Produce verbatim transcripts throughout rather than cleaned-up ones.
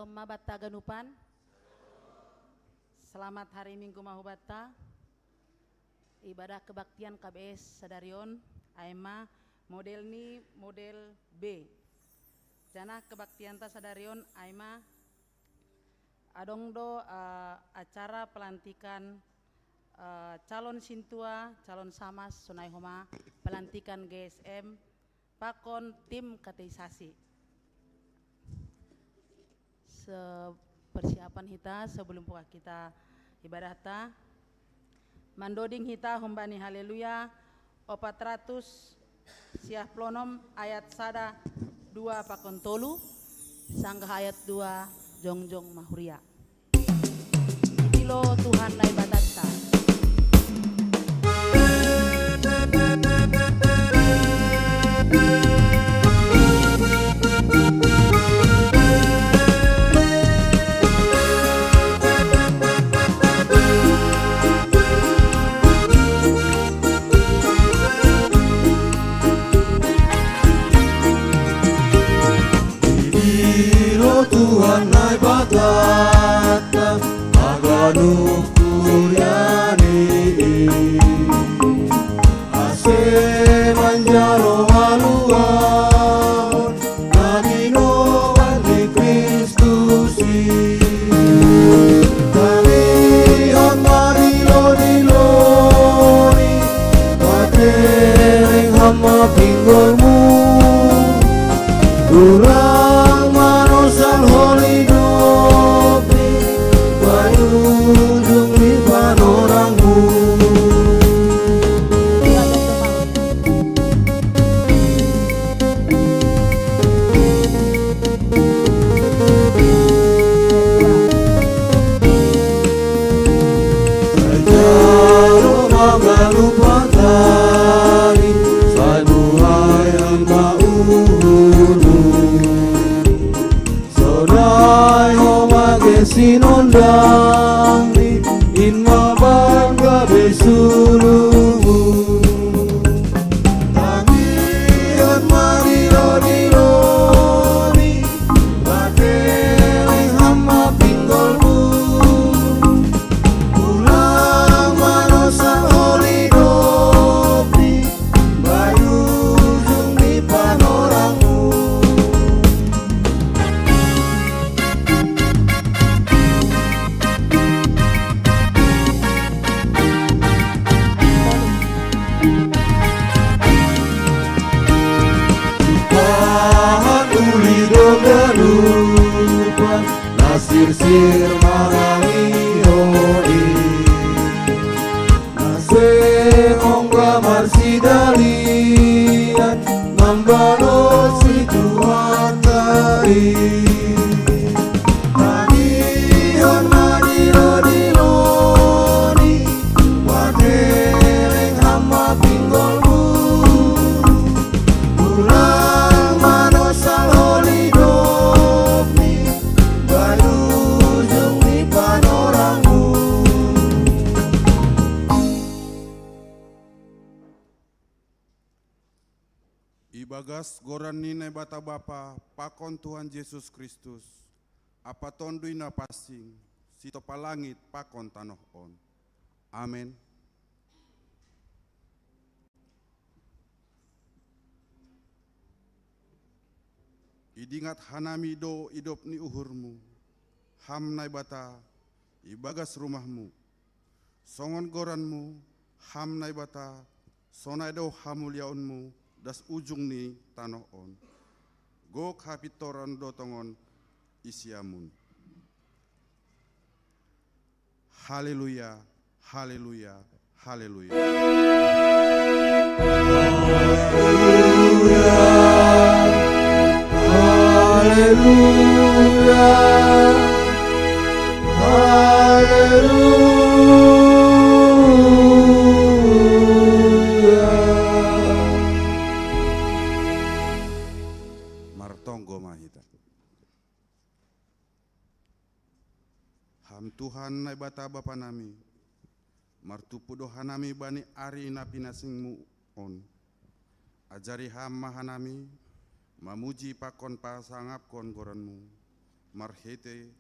Shalom ma banta ganupan. Selamat hari Minggu ma hubanta. Ibadah kebaktian K B S sadari on, ai ma model ni model B. Janah kebaktianta sadari on ai ma adong do, eh, acara pelantikan, eh, calon sintua, calon samas, sonai homa pelantikan G S M, pakon tim kateisasi. Se-, persiapan hita sebelum buka kita ibadahta. Mandoding hita humbani Haleluya opat ratus siah plonom ayat sada, dua pakon tolu, sanggah ayat dua jongjong mahuria. Ilo Tuhan Naibatanta. Ilo Tuhan Naibatanta, haganup kuriani i, ase manjalo haluahon na binoan ni Kristus i. Tangihon ma dilo-dilo ni, patereng Ham ma pinggolMu. Ulang manosal holi dope, bayu ujung ni panorangMu. Jalo ma ganup hata i, sai buhai Ham ma uhurMu. Sonai homa ge sinondangni, in ma bangga be sulumu. Tangihon ma dilo-dilo ni, patereng Ham ma pinggolMu. Ulang manosal holi dope, bayu ujung ni panorangMu. Pahan uli do ganupan, na sirsir marangi Ho i. Ase ongga marsidalian mambalosi Tuhanta i. Tangihon ma dilo-dilo ni, patereng Ham ma pinggolMu. Ulang manosal holi dope, bayu ujung ni panorangMu. Ibagas goran ni Naibata Bapa pakon Tuhan Jesus Kristus, ampa Tonduy Na Pansing, sitopa langit pakon tanoh on. Amen. Idingat hanami do idop ni uhurMu, Ham Naibata, ibagas rumahMu. Songon goranMu, Ham Naibata, sonai do hamuliaonMu das ujung ni tanoh on. Gok hapintoron do tongon i siamun. Haleluya, haleluya, haleluya. Haleluya, haleluya. Martonggo ma hita. Ham Tuhan Naibata Bapanami, martumpu do hanami bani ari na pinasingMu on. Ajari Ham ma hanami mamuji pakon pasangapkon goranMu, marhitei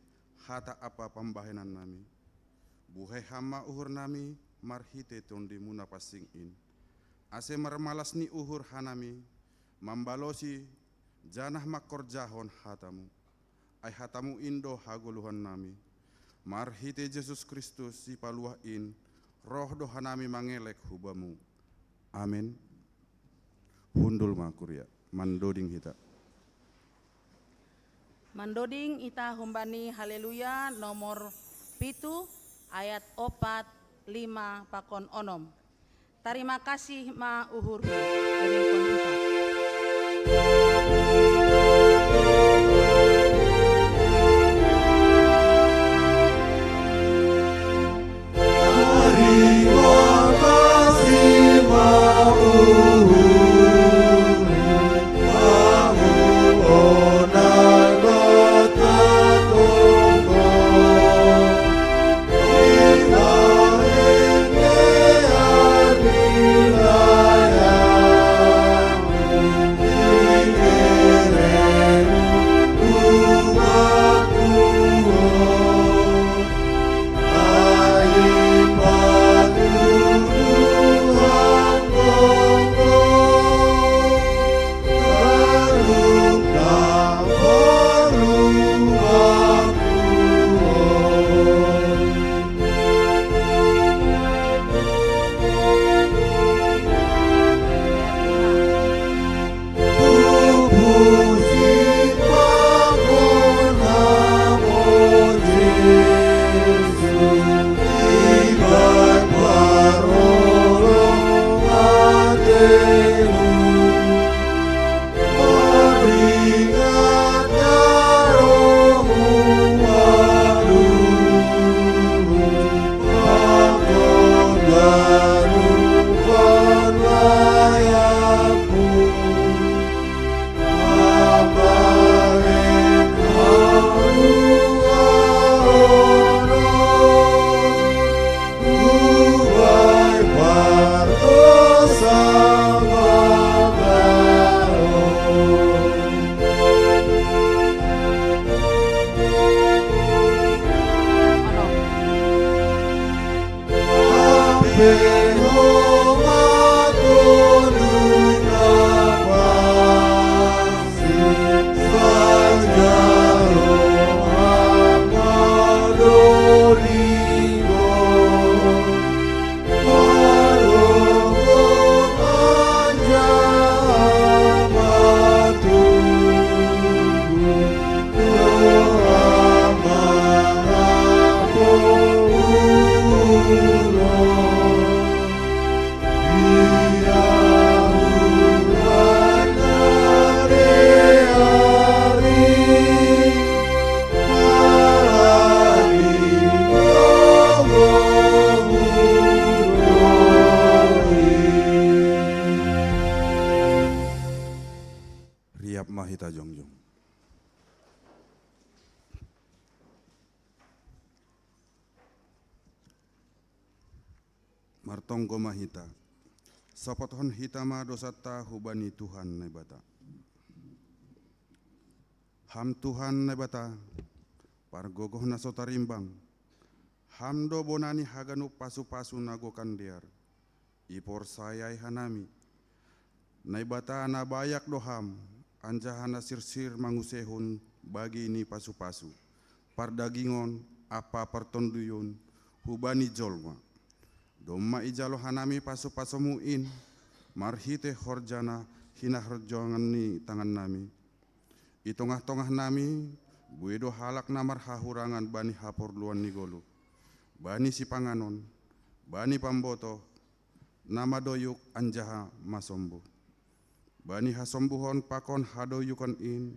hata ampa pambahenan nami. Buhai Ham ma uhur nami marhitei Tondimu na pansing in, ase marmalas ni uhur hanami mambalosi janah mangkorjahon hataMu. Ai hataMu in do hagoluhan nami. Marhitei Jesus Kristus Sipaluah in, roh do hanami mangelek hu Bamu. Amen. Hundul ma kuria, mandoding hita. Mandoding hita humbani Haleluya nomor pitu, ayat opat, lima pakon onom. Tarima kasih ma uhurhu. Dengkon hita. Riap ma hita jongjong. Martonggo ma hita. Sopothon hita ma dousanta hubani Tuhan Naibata. Ham Tuhan Naibata, pargogoh na so tarimbang. Ham do bona ni haganup pasu-pasu na gokan dear. Iporsayai hanami, Naibata na bayak do Ham, anjaha na sirsir manguseihon bagi ni pasu-pasu, pardagingon ampa partonduyon hubani jolma. Domma ijalo hanami pasu-pasuMu in, marhitei horjana hinahorjongan ni tangannami. I tongah-tongah nami, buei do halak na marhahurangan bani haporluan ni goluh, bani sipanganon, bani pambotoh, na madoyuk anjaha masombuh. Bani hasombuhon pakon hadoyukon in,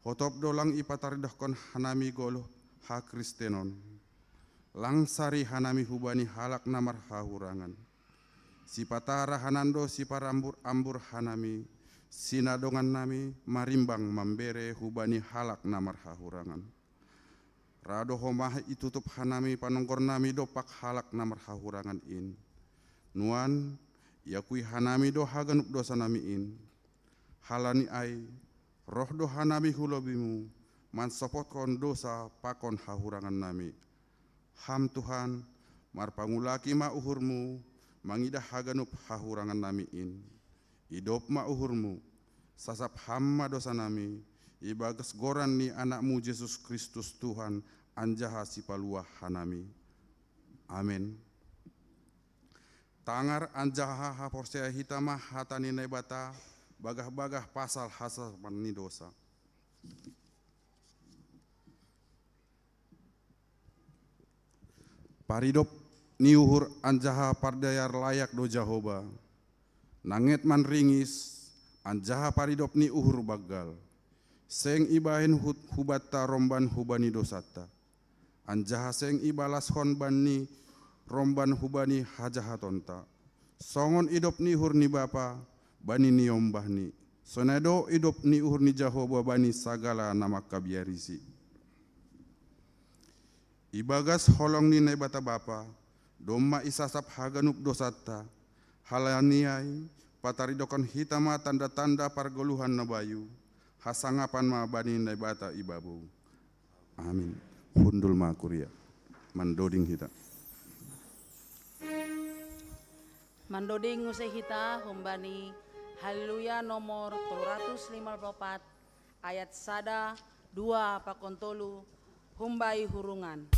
hotop do lang ipataridohkon hanami goluh hakristenon. Lang sari hanami hubani halak na marhahurangan. Sipatara hanan do siparambur-ambur hanami, sinadongannami marimbang mambere hubani halak na marhahurangan. Ra do homa itutup hanami panonggornami dompak halak na marhahurangan in. Nuan, iakui hanami do haganup dousanami in. Halani ai, roh do hanami hu lobiMu, mansopotkon dosa pakon hahurangan nami. Ham Tuhan, marpangulaki ma uhurmu, mangidah haganup hahurangan nami in. Idop ma uhurmu, sasap ham ma dosa nami, ibagas goran ni anakmu Jesus Kristus Tuhan, anjaha sipaluah hanami. Amen. Tangar anjaha haporsaya hita ma hata ni Naibata, bagah-bagah pasal hasasapan ni dosa. Paridop ni uhur anjaha pardayar layak do Jahowa. Nanget manringis, anjaha paridop ni uhur banggal. Seng ibahen hu-, hubanta romban hubani dosanta. Anjaha seng ibalaskon banni romban hubani hajahatonta. Songon idop ni uhur ni Bapa, bani niombahni. Sonai do idop ni uhur ni Jahowa bani sagala na mangkabiarisi. Ibagas holong ni Naibata Bapa, domma isasap haganup dosanta, halani ai, pataridokon hita ma tanda-tanda pargoluhan na bayu, hasangapan ma bani Naibata ibabou. Amin. Hundul ma kuria. Mandoding hita. Mandoding muse hita humbani Haleluya nomor tolu ratus lima puluh opat, ayat sada, dua pakon tolu, humbai hurungan.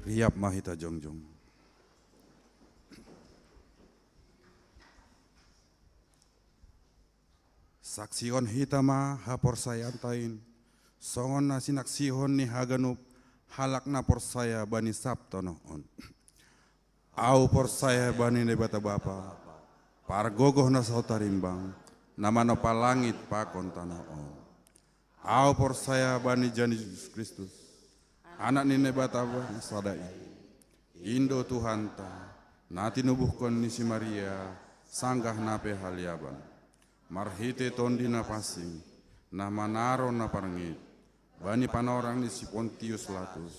Riap ma hita jongjong. Saksihon hita ma haporsayaanta in, songon na sinaksihon ni haganup halak na porsaya bani sab tanoh on. Ahu porsaya bani Naibata Bapa, pargogoh na saut tarimbang, na manompa langit pakon tanoh on. Ahu porsaya bani Tuhan Jesus Kristus, Anak ni Naibata na sada i, in do Tuhanta, na tinubuhkon ni si Maria, sanggah na pe haliaban. Marhite Tondi Napansing, na manaro na parngit, bani panorang ni si Pontius Latus,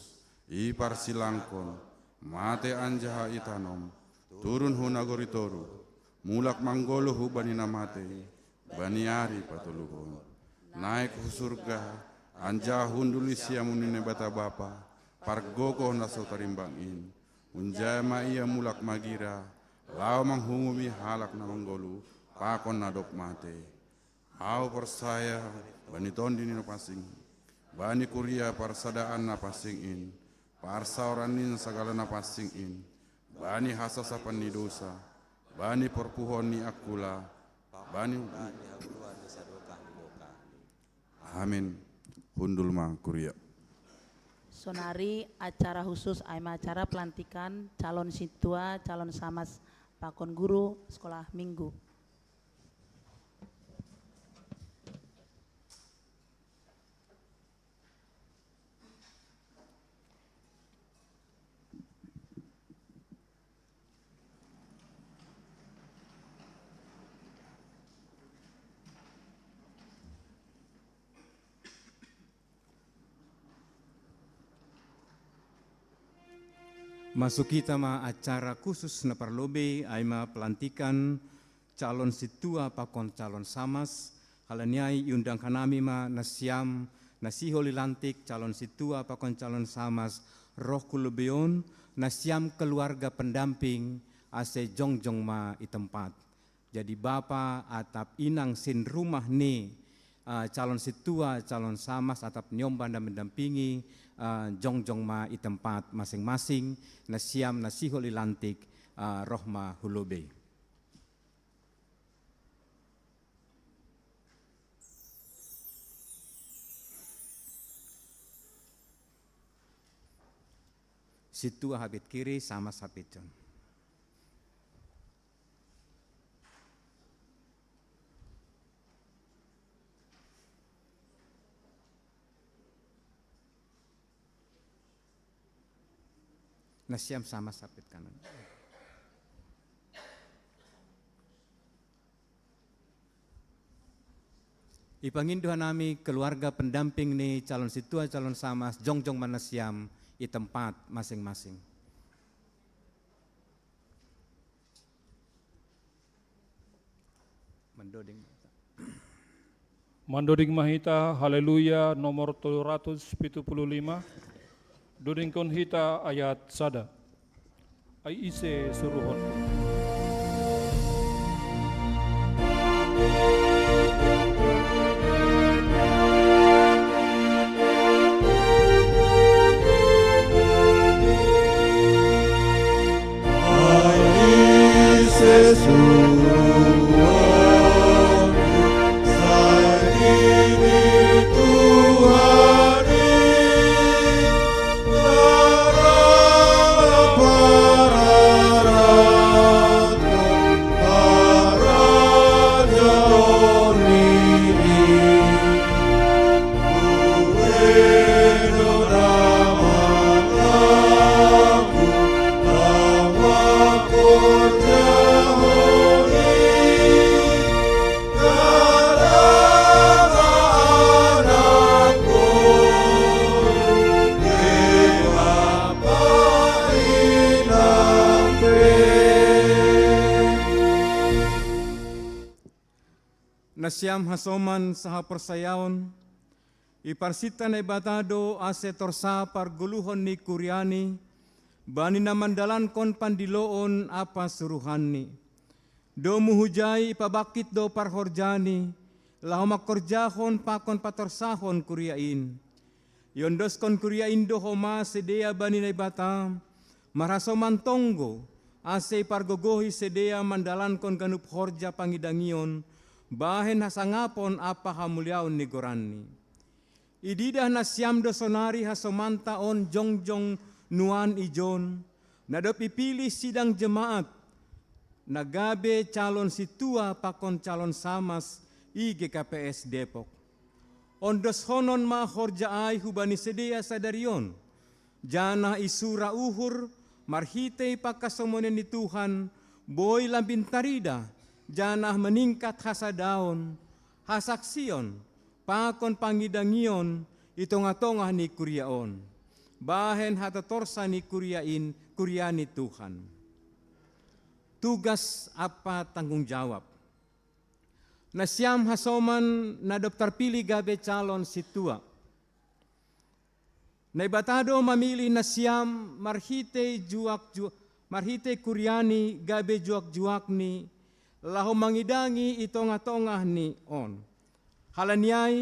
iparsilangkon, mate anjaha itanom, turun hu nagori toruh, mulak manggoluh hu bani na mate, bani ari patoluhon. Naek hu surga, anjaha hundul di siamun ni Naibata Bapa, pargogoh na saut tarimbang in. Hunjai ma ia mulak magira, laho manghumumi halak na manggoluh, pakon na dob mate. Ahu porsaya bani Tondi ni Napansing, bani kuria parsadaan na pansing in, parsaoran ni na sagala na pansing in, bani hasasapan ni dousa, bani porpuhon ni angkula, bani Amin. Hundul ma kuria. Sonari acara khusus, ai ma acara pelantikan calon sintua, calon samas pakon guru sekolah minggu. Masuk hita ma acara khusus na parlobei, ai ma pelantikan calon sintua pakon calon samas. Halani ai iundang hanami ma nasiam na sihol i lantik, calon sintua pakon calon samas, roh hu lobei on, nasiam keluarga pendamping, ase jongjong ma i tempat. Jadi bapa atap inang sinrumah ni, ah, calon sintua, calon samas atap niombah na mendampingi, ah, jongjong ma i tempat masing-masing, nasiam na sihol i lantik, ah, roh ma hu lobei. Sintua habit kiri, samas habit jon. Nasiam samas habit kanan. Ipangindo hanami keluarga pendamping ni calon sintua, calon samas, jongjong ma nasiam i tempat masing-masing. Mandoding. Mandoding ma hita, Haleluya, nomor tolu ratus pitu puluh lima. Dodingkon hita ayat sada. Ai ise suruhon. Nasiam hasoman sahaporsayaon, iparsinta Naibata do ase torsa pargoluhon ni kuriaNi, bani na mandalankon pandiloon ampa suruhanNi. Domu hujai ipabangkit do parhorjaNi, laho mangkorjahon pakon patorsahon kuria in. Iondoskon kuria in do homa sidea bani Naibata, marhasoman tonggo, ase ipargogohi sidea mandalankon ganup horja pangidangion, bahen hasangapon ampa hamuliaon ni goranni. Ididah nasiam do sonari hasomanta on jongjong nuan ijon, na dob ipilih sidang jemaat, na gabe calon sintua pakon calon samas i G K P S Depok. Ondoshonon ma horja ai hubani sidea sadari on, janah isura uhur marhitei pangkasomanion ni Tuhan, boi lambin taridah, janah maningkat hasadaon, hasaksion, pakon pangidangion i tongah-tongah ni kuria on, bahen hatotorsa ni kuria in, kuria ni Tuhan. Tugas ampa tanggung jawab. Nasiam hasoman na dob tarpilih gabe calon sintua. Naibata do mamilih nasiam marhitei juak-juak, marhitei kuriani gabe juak-juakni, laho mangidangi i tongah-tongah ni on. Halani ai,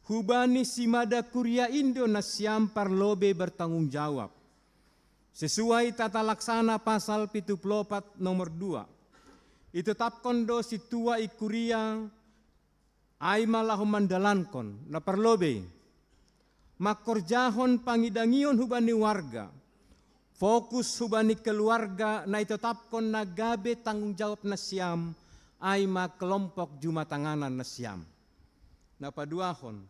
hubani simada kuria in do nasiam parlobei bertanggung jawab. Sesuai tata laksana pasal pitu puluh opat nomor dua. Itetapkon do sintua i kuria, ai ma laho mandalankon, na parlobei. Mangkorjahon pangidangion hubani warga, fokus hubani keluarga na itetapkon na gabe tanggung jawab nasiam, ai ma kelompok jumatanganan nasiam. Na paduahon,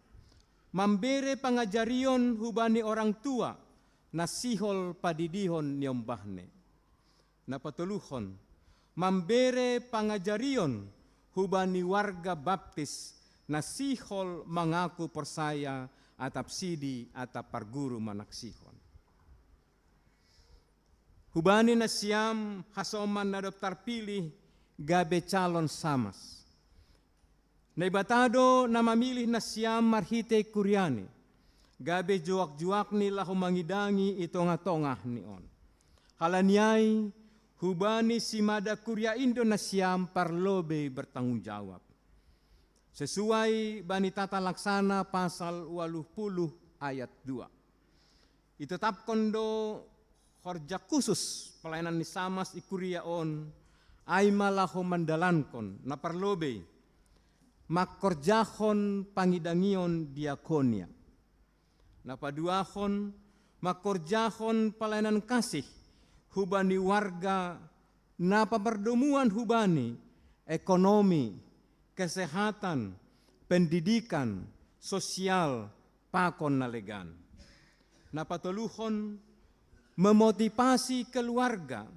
mambere pangajarion hubani orang tua, na sihol padidihon niombahne. Na patoluhon, mambere pangajarion hubani warga baptis, na sihol mangaku porsaya atap sidi atap parguru manaksihon. Hubani nasiam hasoman na dob tarpilih gabe calon samas. Naibata do na mamilih nasiam marhitei kuriani, gabe juak-juakni laho mangidangi i tongah-tongah ni on. Halani ai, hubani simada kuria in do nasiam parlobei bertanggung jawab. Sesuai bani tata laksana pasal ualuh puluh ayat dua. Itetapkon do horja khusus pelayanan ni samas i kuria on, ai ma laho mandalankon, na parlobei, mangkorjahon pangidangion diakonia. Na paduahon, mangkorjahon pelayanan kasih hubani warga na pamardomuan hubani, ekonomi, kesehatan, pendidikan, sosial, pakon na legan. Na patoluhon, memotivasi keluarga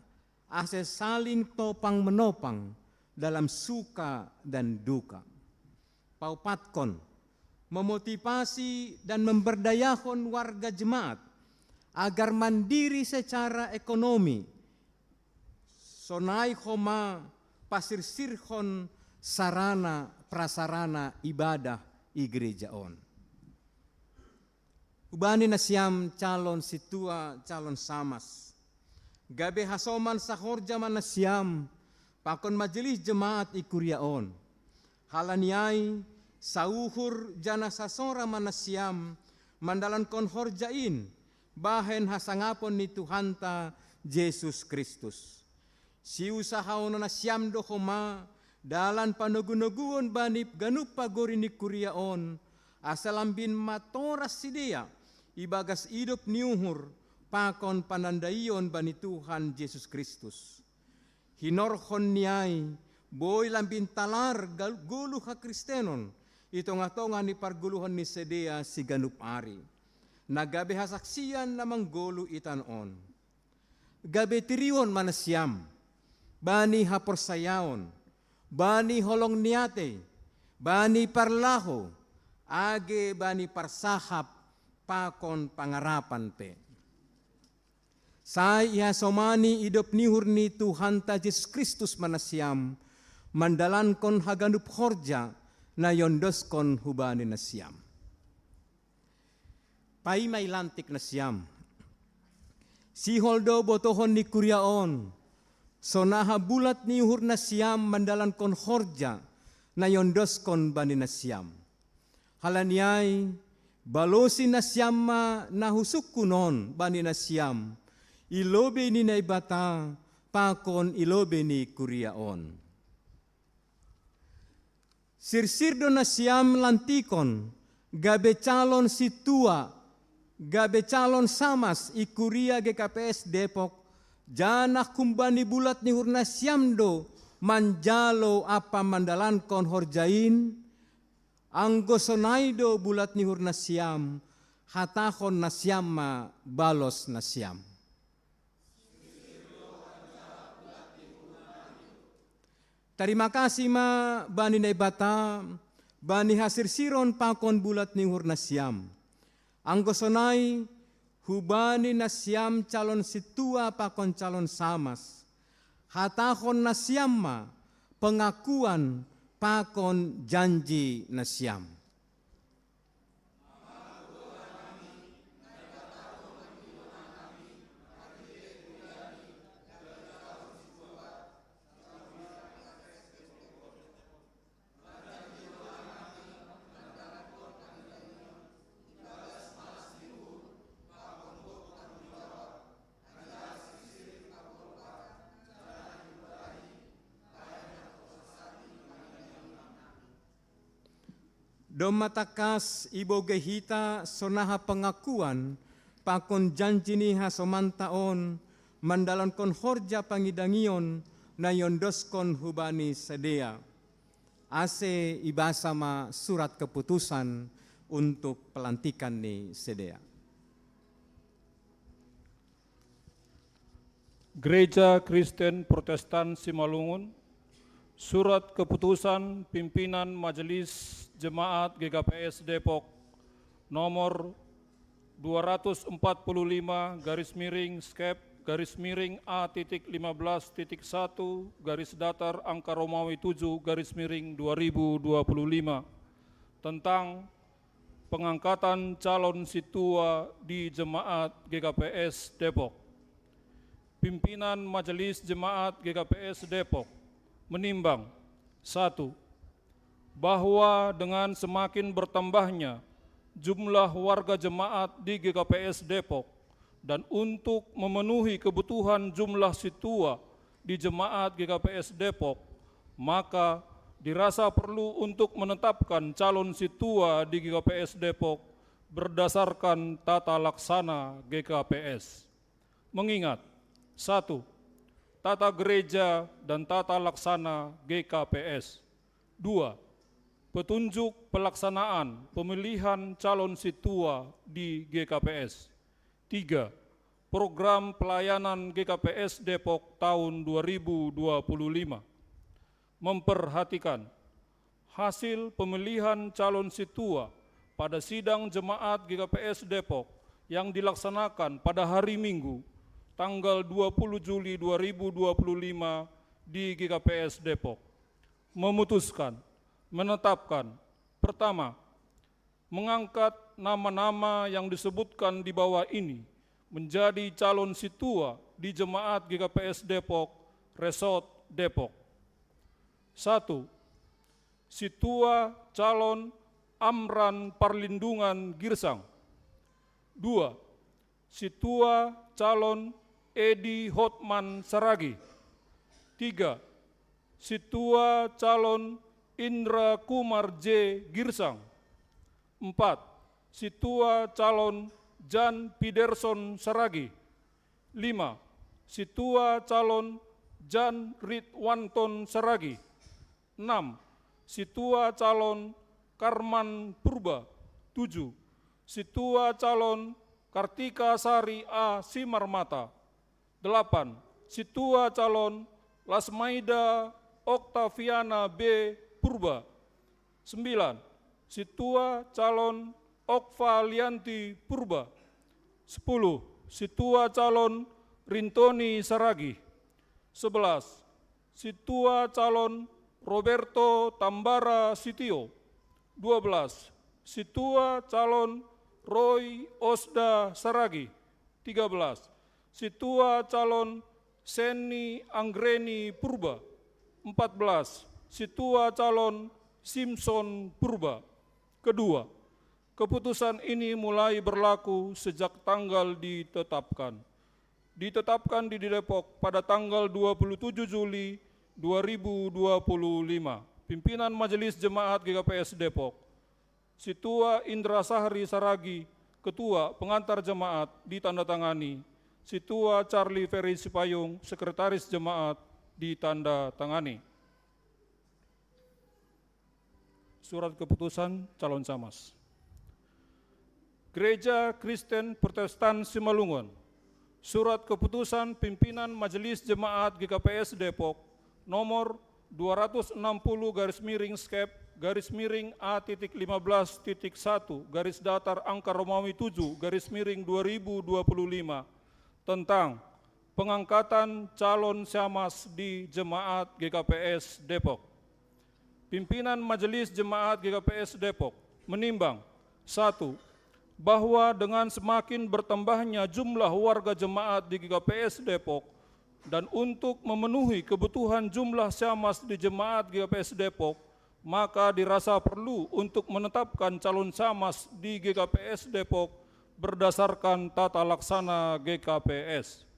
ase saling topang-menopang dalam suka dan duka. Paupatkon, memotivasi dan memberdayahon warga jemaat agar mandiri secara ekonomi, sonai homa pasirsirhon sarana prasarana ibadah i gereja on. Hubani nasiam calon sintua, calon samas, gabe hasoman sahorja ma nasiam pakon majelis jemaat i kuria on. Halani ai, sauhur janah sasora ma nasiam mandalankon horja in, bahen hasangapon ni Tuhanta Jesus Kristus. Siusahaon nasiam do homa dalan panogu-noguon bani ganup pagori ni kuria on, asa lambin matoras sidea ibagas idop ni uhur pakon panandaion bani Tuhan Jesus Kristus. Hinorhon ni ai, boi lambin talar gal-, goluh hakristenon i tongah-tongah ni pargoluhon ni sidea siganup ari, na gabe hasaksian na manggoluh i tanoh on. Gabe tirion ma nasiam bani haporsayaon, bani holong ni atei, bani parlahou, age bani parsahap pakon pangarapan pe. Sai ihasomani idop ni uhur ni Tuhanta Jesus Kristus ma nasiam, mandalankon haganup horja na iondoskon hubani nasiam. Paima ilantik nasiam. Sihol do botohon ni kuria on, sonaha bulat ni uhur nasiam mandalankon horja na iondoskon bani nasiam. Halani ai, Balosi nasiam ma na husungkun on bani nasiam, i lobei ni Naibata pakon i lobei ni kuria on. Sirsir do nasiam lantikon, gabe calon sintua, gabe calon samas i kuria G K P S Depok, janah humbani bulat ni uhur nasiam do manjalo ampa mandalankon horja in, anggo sonai do bulat ni uhur nasiam, hatahon nasiam ma balos nasiam. Tarima kasih ma bani Naibata, bani hasirsiron pakon bulat ni uhur nasiam. Anggo sonai, hubani nasiam calon sintua pakon calon samas, hatahon nasiam ma pengakuan pakon janji nasiam. Domma tangkas ibogei hita sonaha pengakuan pakon janji ni hasomanta on mandalankon horja pangidangion na iondoskon hubani sidea. Ase ibasa ma surat keputusan untuk pelantikan ni sidea. Gereja Kristen Protestan Simalungun, surat keputusan pimpinan Majelis Jemaat G K P S Depok nomor dua ratus empat puluh lima garis miring skep garis miring A titik lima belas titik satu garis datar angka Romawi tujuh garis miring dua ribu dua puluh lima tentang pengangkatan calon sintua di Jemaat G K P S Depok. Pimpinan Majelis Jemaat G K P S Depok menimbang, satu, bahwa dengan semakin bertambahnya jumlah warga jemaat di G K P S Depok dan untuk memenuhi kebutuhan jumlah sintua di jemaat G K P S Depok, maka dirasa perlu untuk menetapkan calon sintua di G K P S Depok berdasarkan tata laksana G K P S. Mengingat, satu, tata gereja dan tata laksana G K P S. Dua, petunjuk pelaksanaan pemilihan calon sintua di G K P S. Tiga, program pelayanan G K P S Depok tahun dua ribu dua puluh lima. Memperhatikan hasil pemilihan calon sintua pada sidang jemaat G K P S Depok yang dilaksanakan pada hari Minggu, tanggal dua puluh Juli dua ribu dua puluh lima di G K P S Depok. Memutuskan, menetapkan, pertama, mengangkat nama-nama yang disebutkan di bawah ini menjadi calon sintua di jemaat G K P S Depok, Resort Depok. Satu, sintua calon Amran Parlindungan Girsang. Dua, sintua calon Edi Hotman Saragi. Tiga, sintua calon Indra Kumar J Girsang. Empat, sintua calon Jan Piderson Saragi. Lima, sintua calon Jan Ridwanton Saragi. Enam, sintua calon Karman Purba. Tujuh, sintua calon Kartika Sari A Simarmata. Delapan, sintua calon Lasmaida Oktaviana B Purba. Sembilan, sintua calon Okva Lianti Purba. Sepuluh, sintua calon Rintoni Saragi. Sebelas, sintua calon Roberto Tambara Sitio. Dua belas, sintua calon Roy Osda Saragi. Tiga belas, sintua calon Seni Anggreni Purba. Empat belas, sintua calon Simpson Purba. Kedua, Keputusan ini mulai berlaku sejak tanggal ditetapkan. Ditetapkan di Depok pada tanggal dua puluh tujuh Juli dua ribu dua puluh lima. Pimpinan Majelis Jemaat G K P S Depok, Situa Indra Sahri Saragi, Ketua Pengantar Jemaat, ditandatangani. Situa Charlie Ferry Sipayung, Sekretaris Jemaat, ditandatangani. Surat keputusan calon camas. Gereja Kristen Protestan Simalungun. Surat keputusan pimpinan Majelis Jemaat G K P S Depok nomor dua ratus enam puluh garis miring skep garis miring A titik lima belas titik satu garis datar angka Romawi tujuh garis miring dua ribu dua puluh lima tentang pengangkatan calon camas di Jemaat G K P S Depok. Pimpinan Majelis Jemaat G K P S Depok menimbang, satu, bahwa dengan semakin bertambahnya jumlah warga jemaat di G K P S Depok dan untuk memenuhi kebutuhan jumlah camas di jemaat G K P S Depok, maka dirasa perlu untuk menetapkan calon camas di G K P S Depok berdasarkan tata laksana G K P S.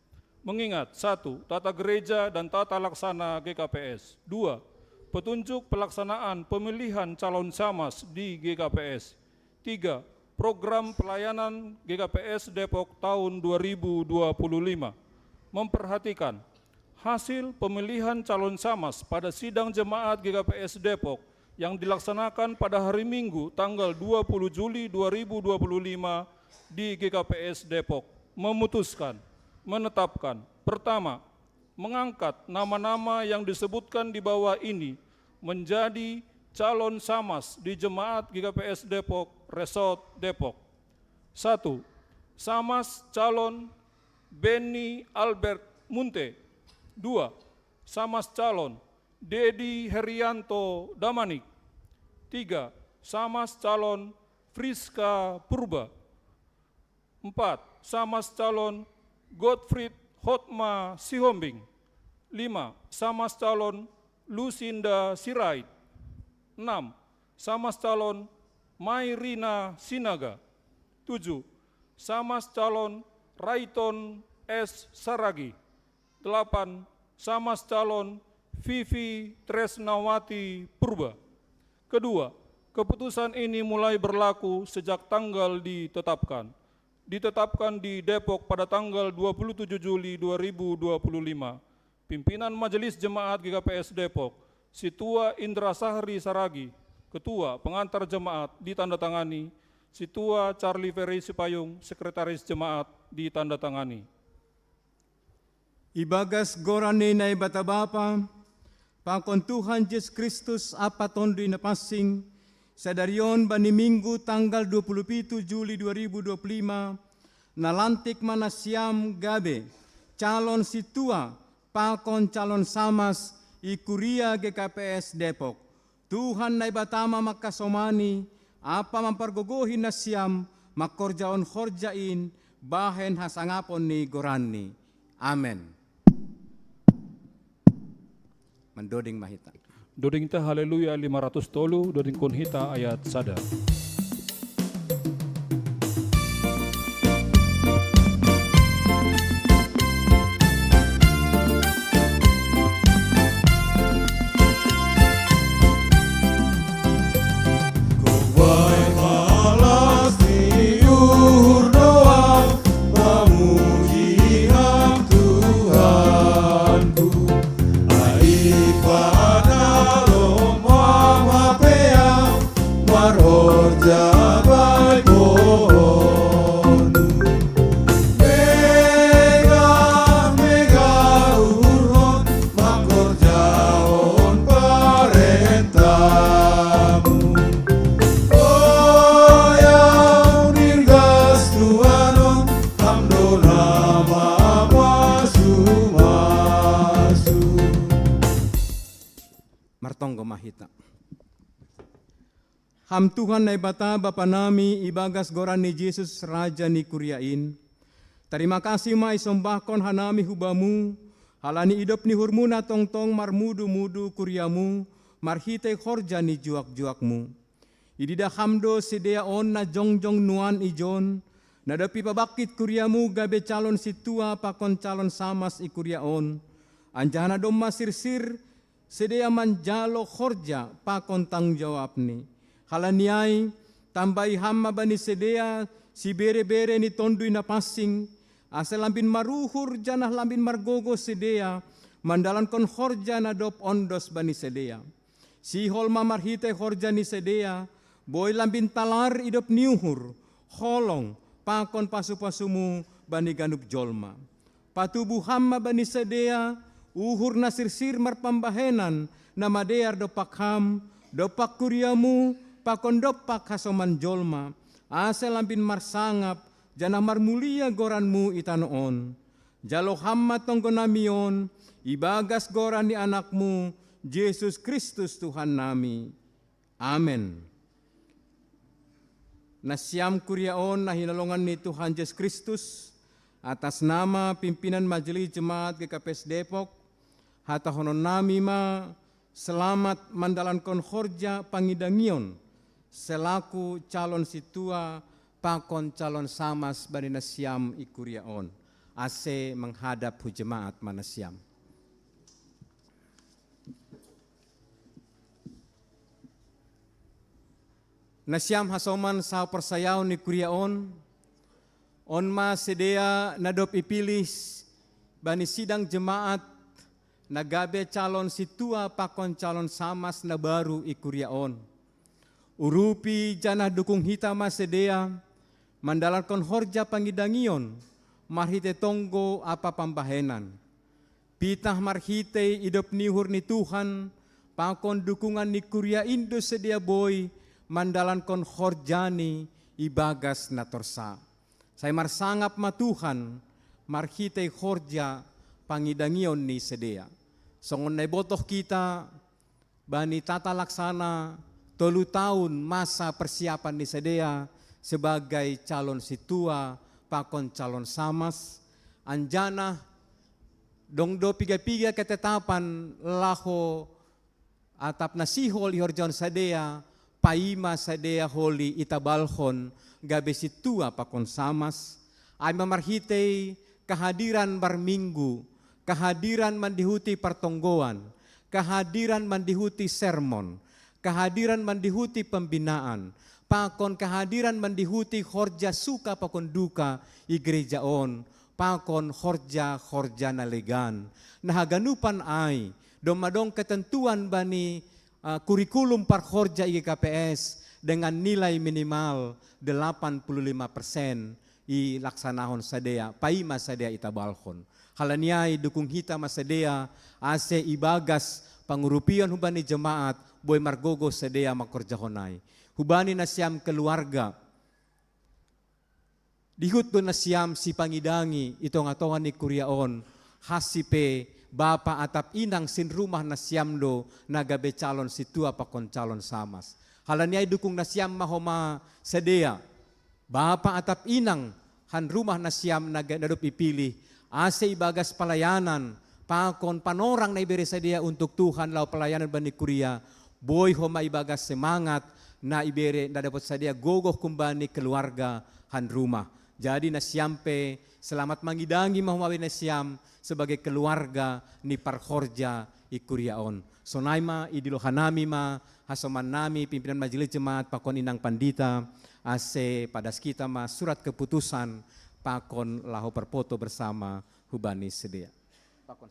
Mengingat, satu, tata gereja dan tata laksana G K P S. Dua, petunjuk pelaksanaan pemilihan calon camas di G K P S. Tiga, program pelayanan G K P S Depok tahun dua ribu dua puluh lima. Memperhatikan hasil pemilihan calon camas pada sidang jemaat G K P S Depok yang dilaksanakan pada hari Minggu tanggal dua puluh Juli dua ribu dua puluh lima di G K P S Depok memutuskan, menetapkan, pertama, mengangkat nama-nama yang disebutkan di bawah ini menjadi calon camas di Jemaat G K P S Depok Resort Depok. Satu, camas calon Benny Albert Munte. Dua, camas calon Dedi Herianto Damanik. Tiga, camas calon Friska Purba. Empat, camas calon Godfried Hotma Sihombing. Lima, camas calon Lucinda Sirait. Enam, camas calon Mairina Sinaga. Tujuh, camas calon Raiton S Saragi. Delapan, camas calon Vivi Tresnawati Purba. Kedua, keputusan ini mulai berlaku sejak tanggal ditetapkan. Ditetapkan di Depok pada tanggal dua puluh tujuh Juli dua ribu dua puluh lima. Pimpinan Majelis Jemaat G K P S Depok, Situa Indra Sahri Saragi, Ketua Pengantar Jemaat, ditandatangani. Situa Charlie Ferry Sipayung, Sekretaris Jemaat, ditandatangani. Ibagas goran ni Naibata Bapa, pakon Tuhan Jesus Kristus, Ampa Tonduy Napansing, sadarion bani Minggu tanggal dua puluh pitu Juli dua ribu dua puluh lima, nalantik ma nasiam gabe calon sintua pakon calon samas i Kuria G K P S Depok. Tuhan Naibata ma mangkasomani, ampa mampargogohi nasiam mangkorjahon horja in bahen hasangapon ni goranNi. Amen. Mandoding ma hita. Doding ta Haleluya lima ratus tolu, dodingkon hita ayat sada. Martonggo ma hita. Ham Tuhan Naibata Bapa nami, ibagas goran ni Jesus, Raja ni Kuria in, tarima kasih ma isombahkon hanami hu Bamu, halani idop ni uhurMu na tongtong marmudu-mudu kuriaMu, marhitei horja ni juak-juakMu. Ididaham do sidea on na jongjong nuan ijon, na dob ipabangkit kuriamu gabe calon sintua pakon calon samas i kuria on, anjaha na domma sirsir sidea manjalo horja pakon tanggung jawabni. Halani ai, tambai ham ma bani sidea sibere-bere ni Tonduy Napansing, ase lambin maruhur janah lambin margogoh sidea mandalankon horja na dob ondos bani sidea. Sihol ma marhitei horja ni sidea boi lambin talar idop ni uhur, holong, pakon pasu-pasumu bani ganup jolma. Patubuham ma bani sidea uhur na sirsir marpambahenan na madear dompak ham, dompak kuriamu, pakon dompak hasoman jolma, ase lambin marsangap janah marmulia goranmu i tanoh on. Jalo ham ma tonggonami on ibagas goran ni Anakmu, Jesus Kristus Tuhannami. Amen. Nasiam kuria on na hinolongan ni Tuhan Jesus Kristus, atas nama pimpinan Majelis Jemaat G K P S Depok, hatahononnami ma selamat mandalankon horja pangidangion selaku calon sintua pakon calon samas bani nasiam i kuria on. Ase menghadap hu jemaat ma nasiam. Nasiam hasoman sahaporsayaon i kuria on, on ma sidea na dob ipilih bani sidang jemaat na gabe calon sintua pakon calon samas na baru i kuria on. Urupi janah dukung hita ma sidea mandalankon horja pangidangion marhitei tonggo ampa pambahenan. Pitah marhitei idop ni uhur ni Tuhan pakon dukungan ni kuria in do sidea boi mandalankon horjani ibagas na torsa. Sai marsangap ma Tuhan marhitei horja pangidangion ni sidea. Songon na ibotoh hita bani tata laksana tolu taon masa persiapan ni sidea sebagai calon sintua pakon calon samas, anjaha dong do piga-piga ketetapan laho atap na sihol ihorjahon sidea, paima sidea holi itabalhon gabe sintua pakon samas, ai ma marhitei kehadiran marminggu, kehadiran mandihuti partonggoan, kehadiran mandihuti sermon, kehadiran mandihuti pembinaan, pakon kehadiran mandihuti horja suka pakon duka i gereja on, pakon horja-horja na legan. Na haganupan ai, domma dong ketentuan bani, eh, kurikulum parhorja i G K P S dengan nilai minimal delapan puluh lima persen ilaksanahon sidea, paima sidea itabalhon. Halani ai dukung hita ma sidea, ase ibagas pangurupion hubani jemaat boi margogoh sidea mangkorjahon ai. Hubani nasiam keluarga, dihut do nasiam sipangidangi i tonga-tonga ni kuria on, hansi pe bapa atap inang sinrumah nasiam do na gabe calon sintua pakon calon samas. Halani ai dukung nasiam ma homa sidea, bapa atap inang han rumah nasiam na ga-, na dob ipilih, ase ibagas palayanan pakon panorang na ibere sidea untuk Tuhan laho palayanan bani kuria, boi homa ibagas semangat na ibere na dapot sidea gogoh humbani keluarga han rumah. Jadi nasiam pe selamat mangidangi ma homa bani nasiam sebagai keluarga ni parhorja i kuria on. Sonai ma idilo hanami ma hasomannami pimpinan majelis jemaat pakon inang pandita, ase padas hita ma surat keputusan pakon laho parpoto bersama hubani sidea. Pakon.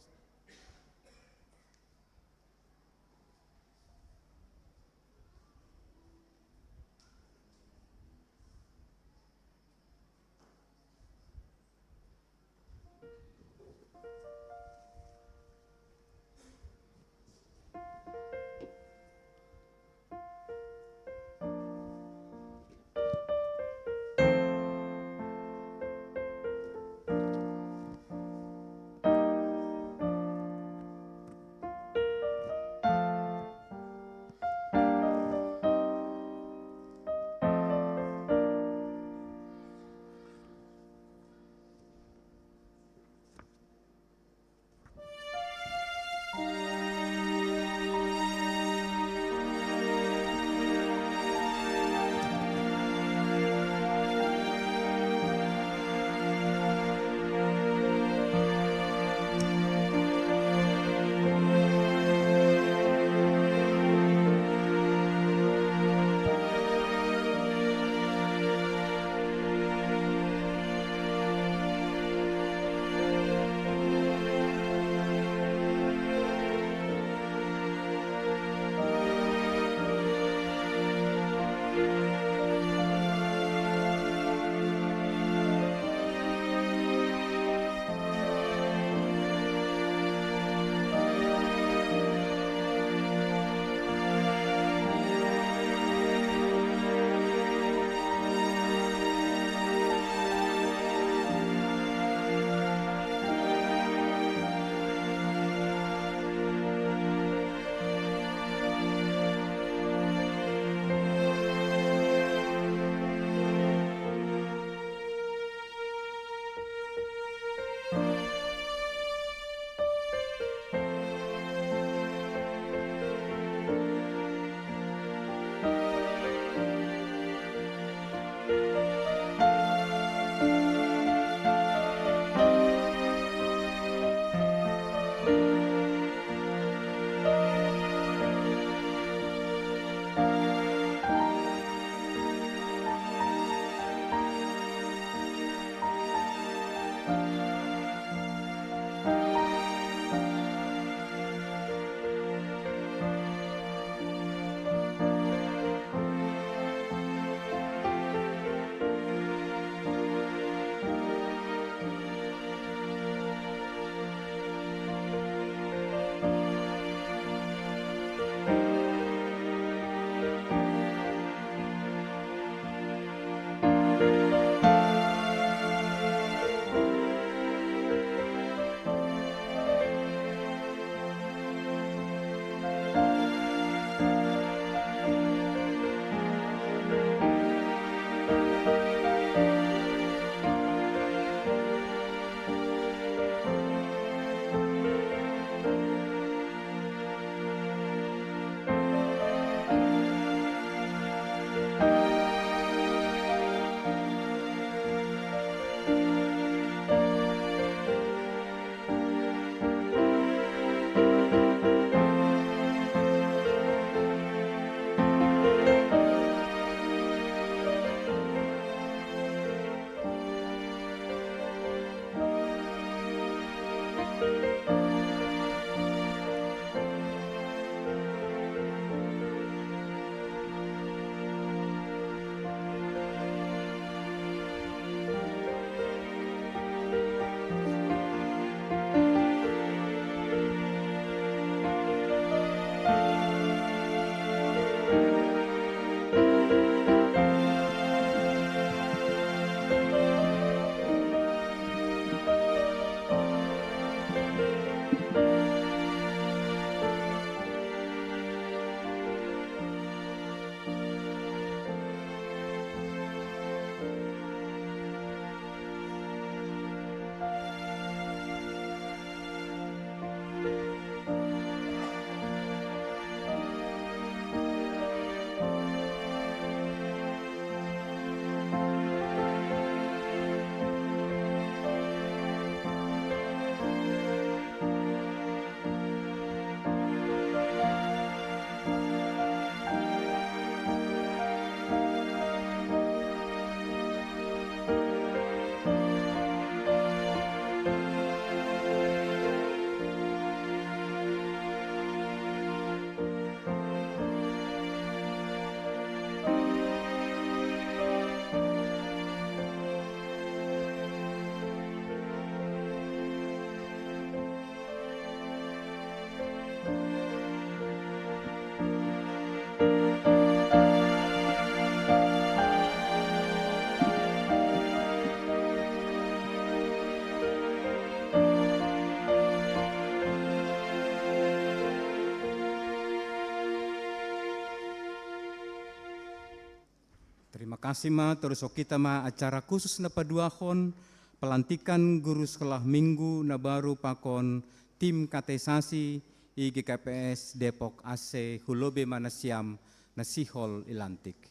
Kasima, terus okita ma acara khusus na paduahon, pelantikan guru sekolah minggu na baru pakon tim katekisasi i G K P S Depok A C. Hulobi ma nasiam na sihol ilantik.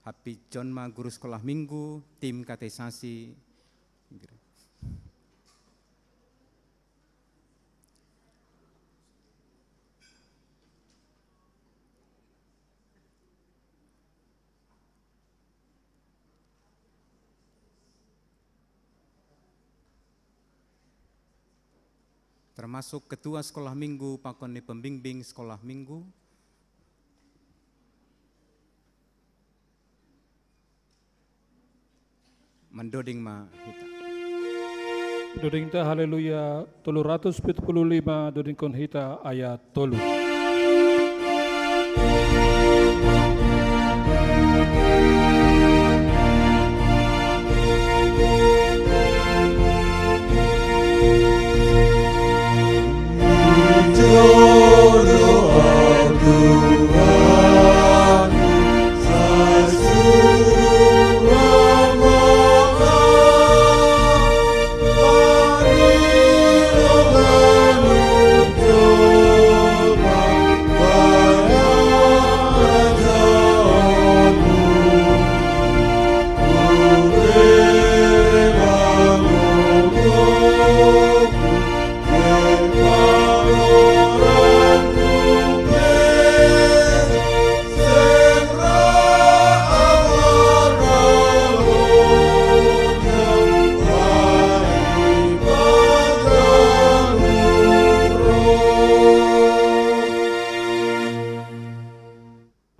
Happy John ma guru sekolah minggu, tim katekisasi. Termasuk ketua sekolah minggu, pakon ni pembimbing sekolah minggu. Mandoding ma hita. Doding ta Haleluya tolu ratus pitu puluh lima, dodingkon hita ayat tolu.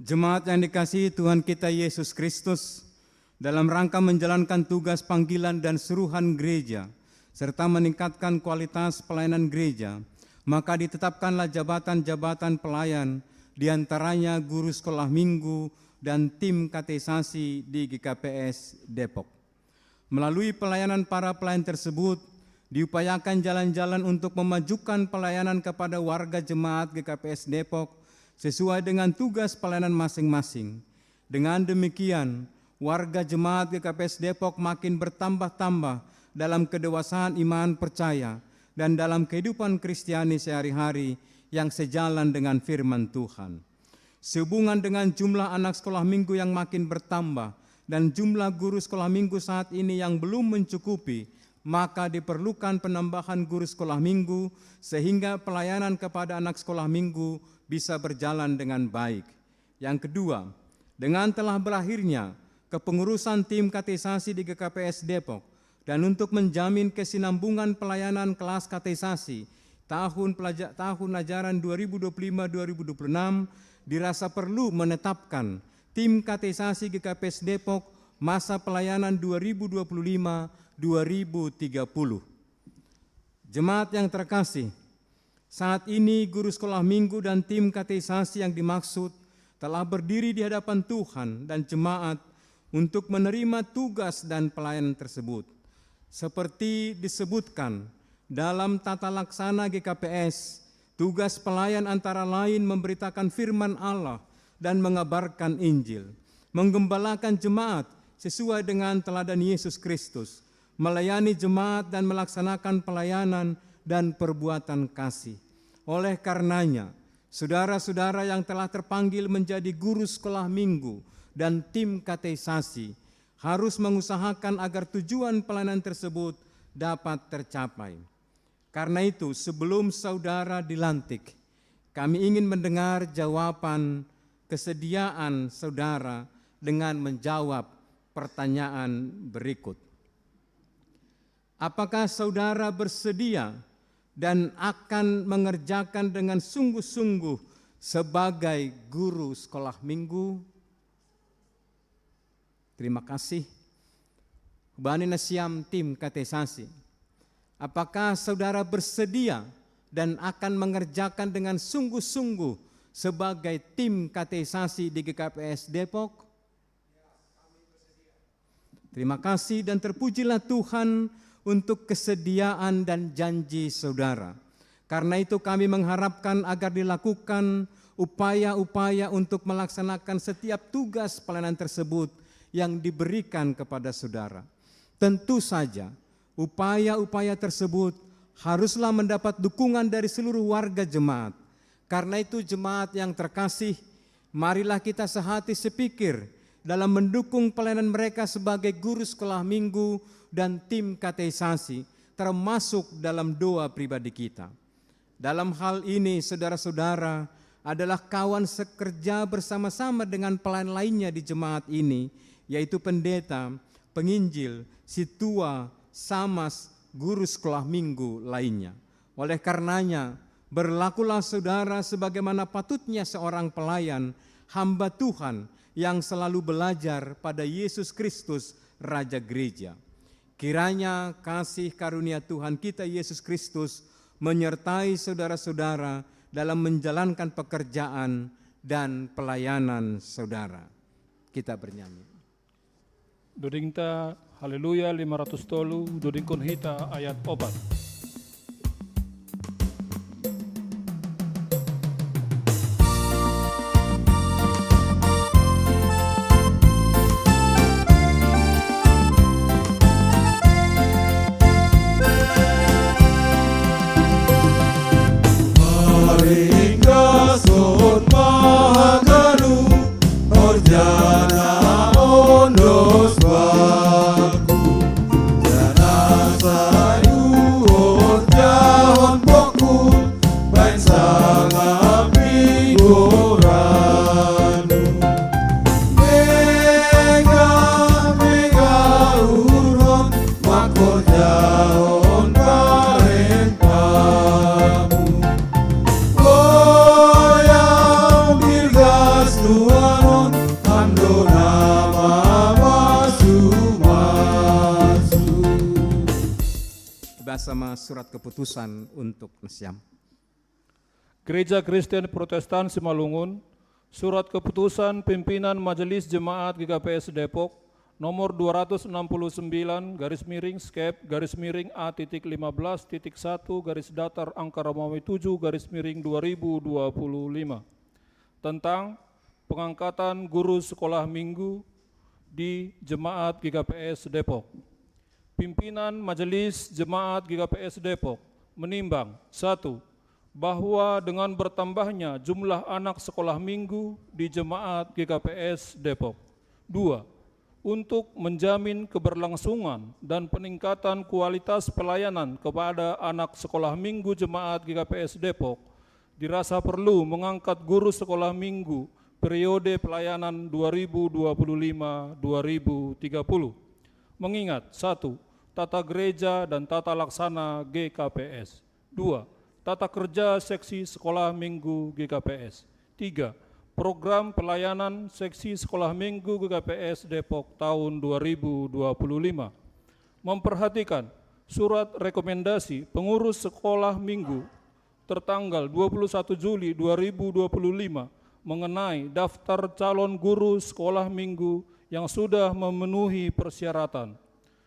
Jemaat yang dikasihi Tuhan kita Yesus Kristus, dalam rangka menjalankan tugas panggilan dan suruhan gereja, serta meningkatkan kualitas pelayanan gereja, maka ditetapkanlah jabatan-jabatan pelayan, di antaranya guru sekolah minggu dan tim katekisasi di G K P S Depok. Melalui pelayanan para pelayan tersebut, diupayakan jalan-jalan untuk memajukan pelayanan kepada warga jemaat G K P S Depok sesuai dengan tugas pelayanan masing-masing. Dengan demikian, warga jemaat G K P S Depok makin bertambah-tambah dalam kedewasaan iman percaya dan dalam kehidupan Kristiani sehari-hari yang sejalan dengan firman Tuhan. Sehubungan dengan jumlah anak sekolah minggu yang makin bertambah dan jumlah guru sekolah minggu saat ini yang belum mencukupi, maka diperlukan penambahan guru sekolah minggu sehingga pelayanan kepada anak sekolah minggu bisa berjalan dengan baik. Yang kedua, dengan telah berakhirnya kepengurusan tim katekisasi di G K P S Depok dan untuk menjamin kesinambungan pelayanan kelas katekisasi tahun pelaja-, tahun ajaran dua ribu dua puluh lima dua ribu dua puluh enam, dirasa perlu menetapkan tim katekisasi G K P S Depok masa pelayanan dua ribu dua puluh lima dua ribu tiga puluh. Jemaat yang terkasih, saat ini guru sekolah minggu dan tim katekisasi yang dimaksud telah berdiri di hadapan Tuhan dan jemaat untuk menerima tugas dan pelayanan tersebut. Seperti disebutkan dalam tata laksana G K P S, tugas pelayan antara lain memberitakan firman Allah dan mengabarkan Injil, menggembalakan jemaat sesuai dengan teladan Yesus Kristus, melayani jemaat dan melaksanakan pelayanan dan perbuatan kasih. Oleh karenanya, saudara-saudara yang telah terpanggil menjadi guru sekolah minggu dan tim katekisasi harus mengusahakan agar tujuan pelayanan tersebut dapat tercapai. Karena itu, sebelum saudara dilantik, kami ingin mendengar jawaban kesediaan saudara dengan menjawab pertanyaan berikut. Apakah saudara bersedia dan akan mengerjakan dengan sungguh-sungguh sebagai guru sekolah minggu? Terima kasih. Hubani nasiam tim katekisasi. Apakah saudara bersedia dan akan mengerjakan dengan sungguh-sungguh sebagai tim katekisasi di G K P S Depok? Terima kasih dan terpujilah Tuhan untuk kesediaan dan janji saudara. Karena itu kami mengharapkan agar dilakukan upaya-upaya untuk melaksanakan setiap tugas pelayanan tersebut yang diberikan kepada saudara. Tentu saja, upaya-upaya tersebut haruslah mendapat dukungan dari seluruh warga jemaat. Karena itu, jemaat yang terkasih, marilah kita sehati sepikir dalam mendukung pelayanan mereka sebagai guru sekolah minggu dan tim kateisasi, termasuk dalam doa pribadi kita. Dalam hal ini, saudara-saudara adalah kawan sekerja bersama-sama dengan pelayan lainnya di jemaat ini, yaitu pendeta, penginjil, situa, samas, guru sekolah minggu lainnya. Oleh karenanya, berlakulah saudara sebagaimana patutnya seorang pelayan, hamba Tuhan yang selalu belajar pada Yesus Kristus, Raja Gereja. Kiranya kasih karunia Tuhan kita Yesus Kristus menyertai saudara-saudara dalam menjalankan pekerjaan dan pelayanan saudara. Kita bernyanyi. Dodingta Haleluya lima ratus tolu, dodingkon hita ayat opat. Maringgason mahaganu, horjana ondos baku, jana sayu horjahon boku, bain sangapi goranu. Mega, mega urhon, makorjahon parentamu. Goyang dirgas nuanon, andona mamasu-masu. Basama surat keputusan untuk nasiam. Gereja Kristen Protestan Simalungun, surat keputusan pimpinan Majelis Jemaat G K P S Depok, nomor dua ratus enam puluh sembilan garis miring skep garis miring A titik lima belas titik satu garis datar angka Romawi tujuh garis miring dua ribu dua puluh lima, tentang pengangkatan guru sekolah minggu di Jemaat G K P S Depok. Pimpinan Majelis Jemaat G K P S Depok menimbang, satu, bahwa dengan bertambahnya jumlah anak sekolah minggu di Jemaat G K P S Depok. Dua, untuk menjamin keberlangsungan dan peningkatan kualitas pelayanan kepada anak sekolah minggu Jemaat G K P S Depok, dirasa perlu mengangkat guru sekolah minggu periode pelayanan dua ribu dua puluh lima dua ribu tiga puluh. Mengingat, satu, tata gereja dan tata laksana G K P S. Dua, tata kerja seksi sekolah minggu G K P S. Tiga, program pelayanan seksi sekolah minggu G K P S Depok tahun dua ribu dua puluh lima. Memperhatikan surat rekomendasi pengurus sekolah minggu tertanggal dua puluh satu Juli dua ribu dua puluh lima mengenai daftar calon guru sekolah minggu yang sudah memenuhi persyaratan.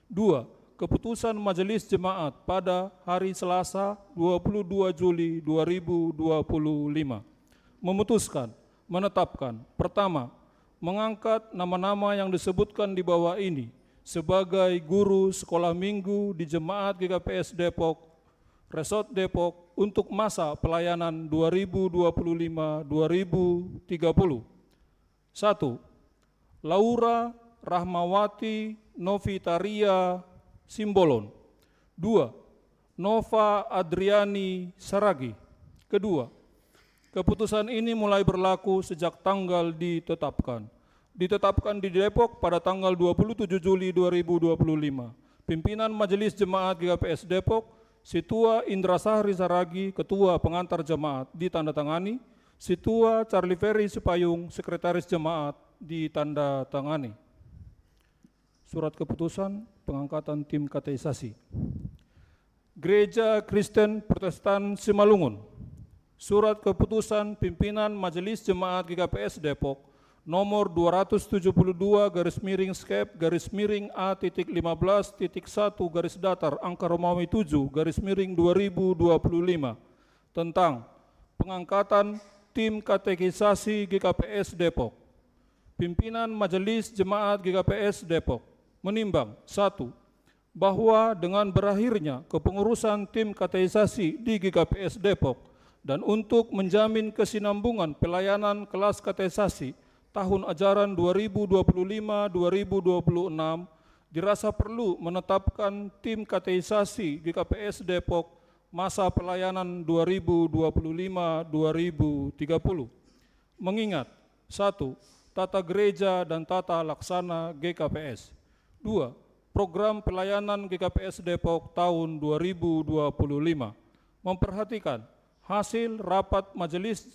Dua, keputusan Majelis Jemaat pada hari Selasa dua puluh dua Juli dua ribu dua puluh lima memutuskan, menetapkan, pertama, mengangkat nama-nama yang disebutkan di bawah ini sebagai guru sekolah minggu di Jemaat G K P S Depok, Resort Depok untuk masa pelayanan dua ribu dua puluh lima dua ribu tiga puluh. Satu, Laura Rahmawati Novitaria Simbolon. Dua, Nova Adriani Saragi. Kedua, keputusan ini mulai berlaku sejak tanggal ditetapkan. Ditetapkan di Depok pada tanggal dua puluh tujuh Juli dua ribu dua puluh lima. Pimpinan Majelis Jemaat G K P S Depok, Situa Indra Sahri Saragi, Ketua Pengantar Jemaat, ditandatangani. Situa Charlie Ferry Sipayung, Sekretaris Jemaat, ditandatangani. Surat keputusan pengangkatan tim kateisasi. Gereja Kristen Protestan Simalungun. Surat keputusan pimpinan Majelis Jemaat G K P S Depok nomor dua ratus tujuh puluh dua garis miring skep garis miring A titik lima belas titik satu garis datar angka Romawi tujuh garis miring dua ribu dua puluh lima tentang pengangkatan Tim Katekisasi G K P S Depok. Pimpinan Majelis Jemaat G K P S Depok menimbang, satu, bahwa dengan berakhirnya kepengurusan tim katekisasi di G K P S Depok dan untuk menjamin kesinambungan pelayanan kelas katekisasi tahun ajaran dua ribu dua puluh lima dua ribu dua puluh enam, dirasa perlu menetapkan tim katekisasi G K P S Depok masa pelayanan dua ribu dua puluh lima dua ribu tiga puluh. Mengingat, satu, tata gereja dan tata laksana G K P S. Dua, program pelayanan G K P S Depok tahun dua ribu dua puluh lima. Memperhatikan hasil rapat Majelis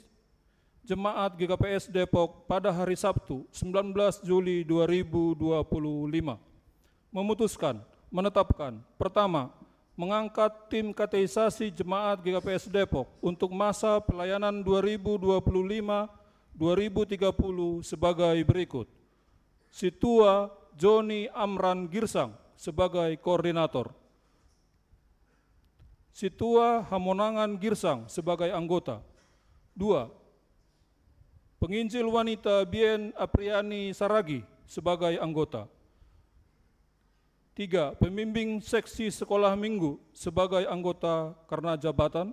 Jemaat G K P S Depok pada hari Sabtu, sembilan belas Juli dua ribu dua puluh lima. Memutuskan, menetapkan, pertama, mengangkat tim katekisasi jemaat G K P S Depok untuk masa pelayanan dua ribu dua puluh lima dua ribu tiga puluh sebagai berikut. Situa Joni Amran Girsang sebagai koordinator. Situa Hamonangan Girsang sebagai anggota. Dua, penginjil wanita Bien Apriani Saragi sebagai anggota. Tiga, pembimbing seksi sekolah minggu sebagai anggota karena jabatan.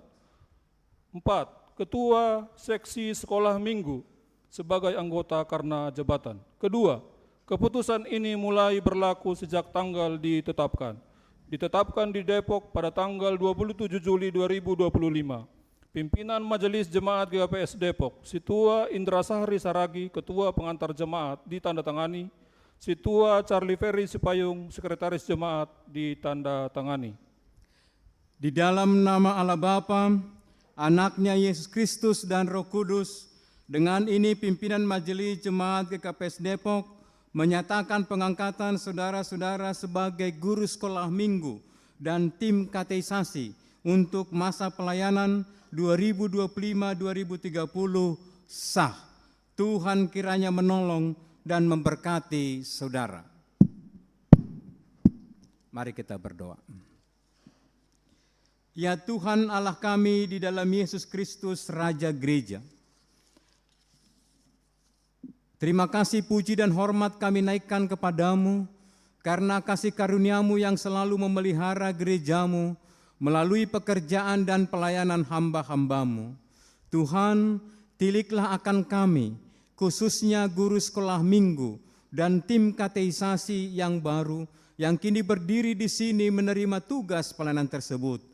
Empat, ketua seksi sekolah minggu sebagai anggota karena jabatan. Kedua, keputusan ini mulai berlaku sejak tanggal ditetapkan. Ditetapkan di Depok pada tanggal dua puluh tujuh Juli dua ribu dua puluh lima. Pimpinan Majelis Jemaat G K P S Depok, Situa Indra Sahri Saragi, Ketua Pengantar Jemaat, ditandatangani. Situa Charlie Ferry Sipayung, Sekretaris Jemaat, ditandatangani. Di dalam nama Allah Bapa, Anaknya Yesus Kristus, dan Roh Kudus, dengan ini pimpinan Majelis Jemaat G K P S Depok menyatakan pengangkatan saudara-saudara sebagai guru sekolah minggu dan tim katekisasi untuk masa pelayanan dua ribu dua puluh lima dua ribu tiga puluh sah. Tuhan kiranya menolong dan memberkati saudara. Mari kita berdoa. Ya Tuhan Allah kami di dalam Yesus Kristus, Raja Gereja, terima kasih, puji, dan hormat kami naikkan kepadamu karena kasih karunia-Mu yang selalu memelihara gereja-Mu melalui pekerjaan dan pelayanan hamba-hamba-Mu. Tuhan, tiliklah akan kami, khususnya guru sekolah minggu dan tim katekisasi yang baru yang kini berdiri di sini menerima tugas pelayanan tersebut.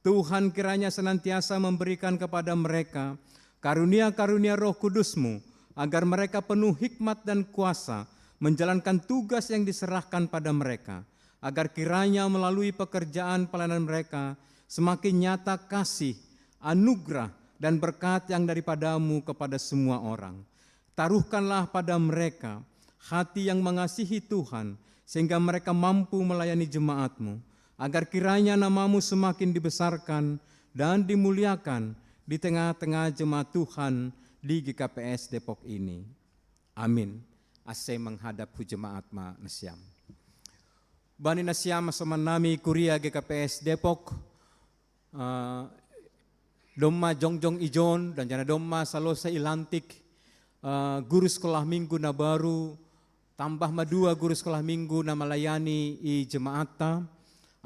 Tuhan kiranya senantiasa memberikan kepada mereka karunia-karunia Roh Kudus-Mu, agar mereka penuh hikmat dan kuasa menjalankan tugas yang diserahkan pada mereka, agar kiranya melalui pekerjaan pelayanan mereka semakin nyata kasih, anugerah, dan berkat yang daripada-Mu kepada semua orang. Taruhkanlah pada mereka hati yang mengasihi Tuhan, sehingga mereka mampu melayani jemaat-Mu, agar kiranya nama-Mu semakin dibesarkan dan dimuliakan di tengah-tengah jemaat Tuhan di G K P S Depok ini. Amin. Ase menghadap hu jemaat ma nasiam. Bani nasiam soman nami kuria G K P S Depok, eh, domma jongjong ijon dan jana domma salose ilantik, eh, guru sekolah minggu na baru, tambah ma dua guru sekolah minggu na melayani i jemaatta,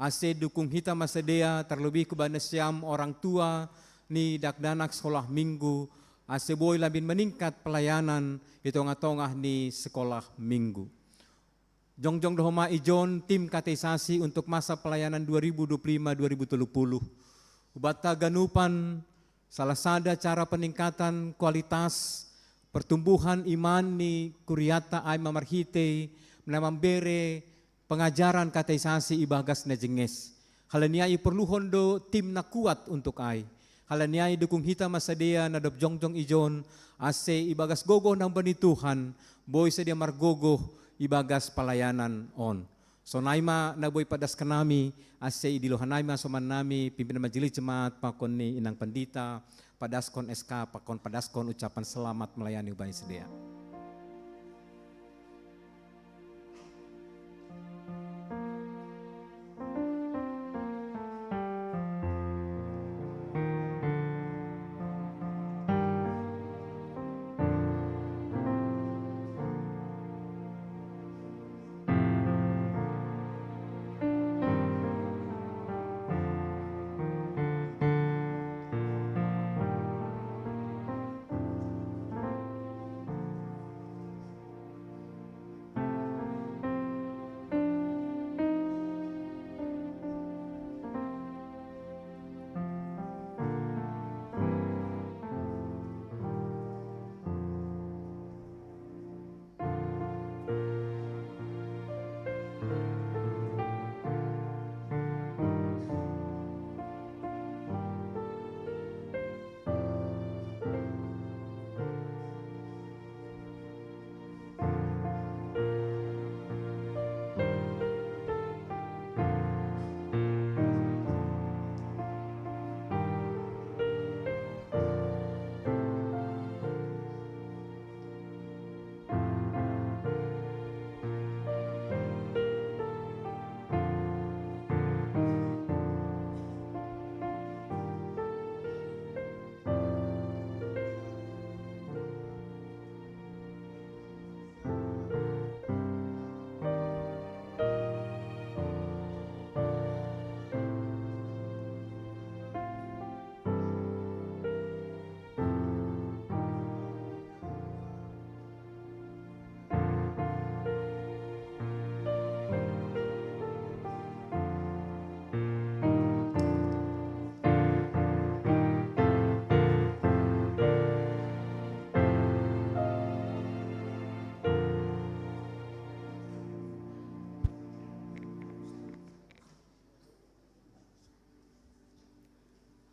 ase dukung hita ma sidea, terlebih kubana siam orang tua ni dakdanak sekolah minggu, ase boi lambin meningkat pelayanan di tongah-tongah ni sekolah minggu. Jongjong do homa ijon tim katekisasi untuk masa pelayanan dua ribu dua puluh lima dua ribu tiga puluh. Hubanta ganupan, salah sada cara peningkatan kualitas pertumbuhan iman ni kuriata ai ma marhitei na mambere pengajaran katekisasi ibagas na jenges. Halani ai iperluhon do tim na kuat untuk ai. Halani ai dukung hita ma sidea na dob jongjong ijon, ase ibagas gogoh na humbani Tuhan, boi sidea margogoh ibagas pelayanan on. Sonai ma na boi padaskan nami, ase idilo hanami ma soman nami, pimpinan majelis jemaat, pakon ni inang pandita, padaskon S K, pakon padaskon ucapan selamat melayani hubani sidea.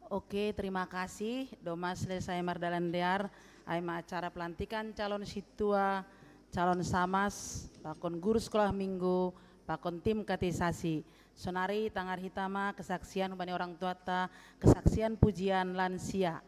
Oke, terima kasih. Doma selesai mardalan dear, ai ma acara pelantikan calon sintua, calon samas, pakon guru sekolah minggu, pakon tim katekisasi. Sonari tangar hita ma kesaksian humbani orang tuata, kesaksian pujian lansia.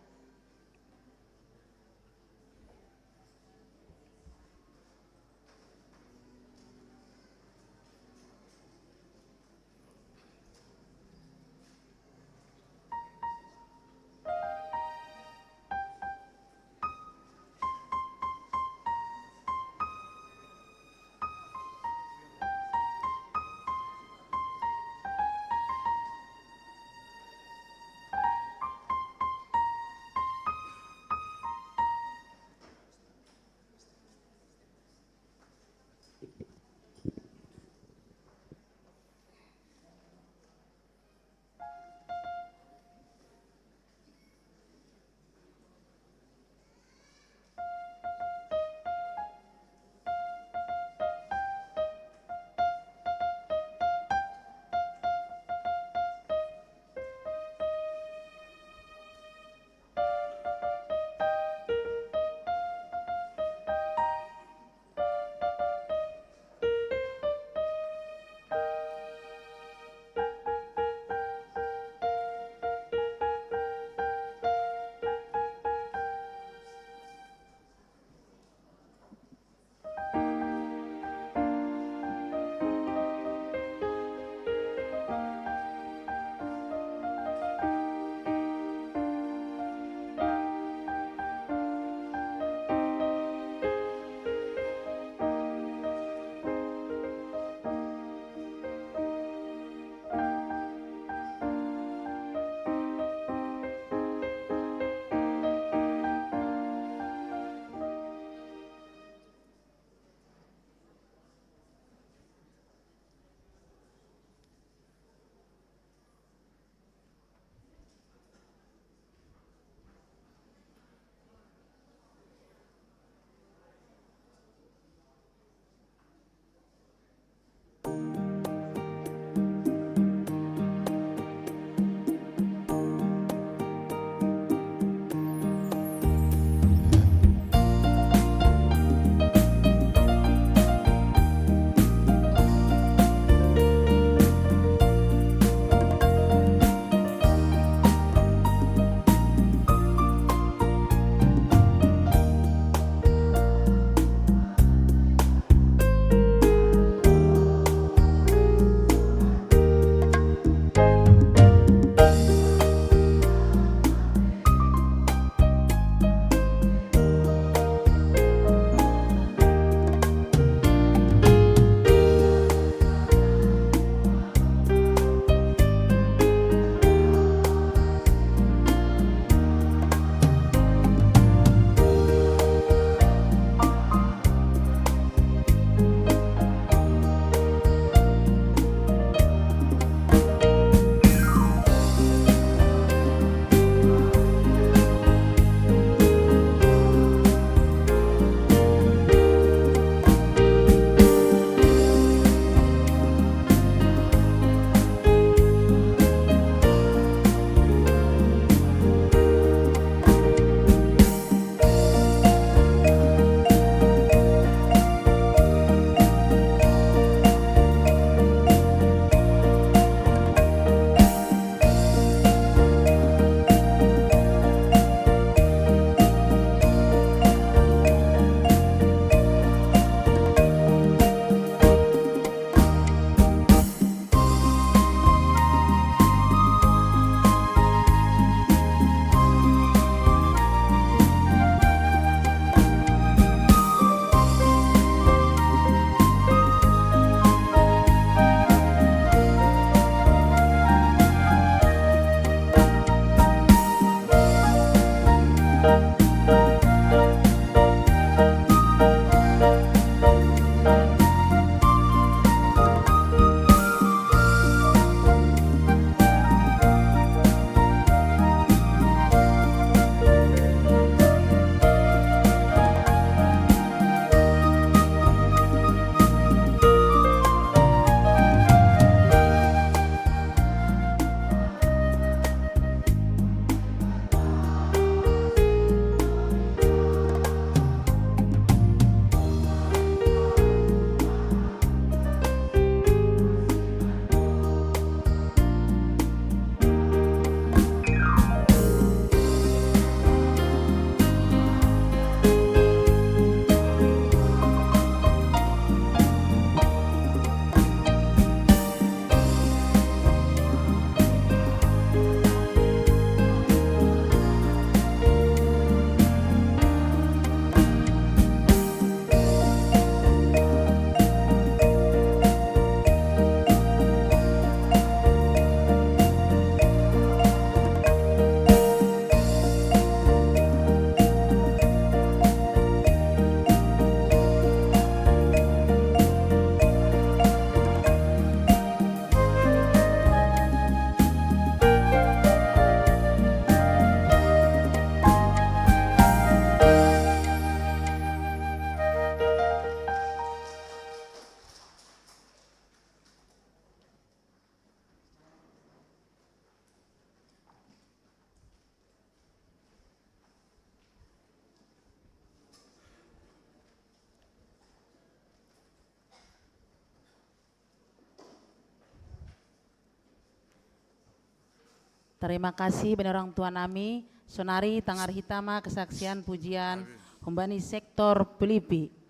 Tarima kasih bani orang tua nami, sonari tangar hita ma kasaksian pujian humbani sektor Pilipi.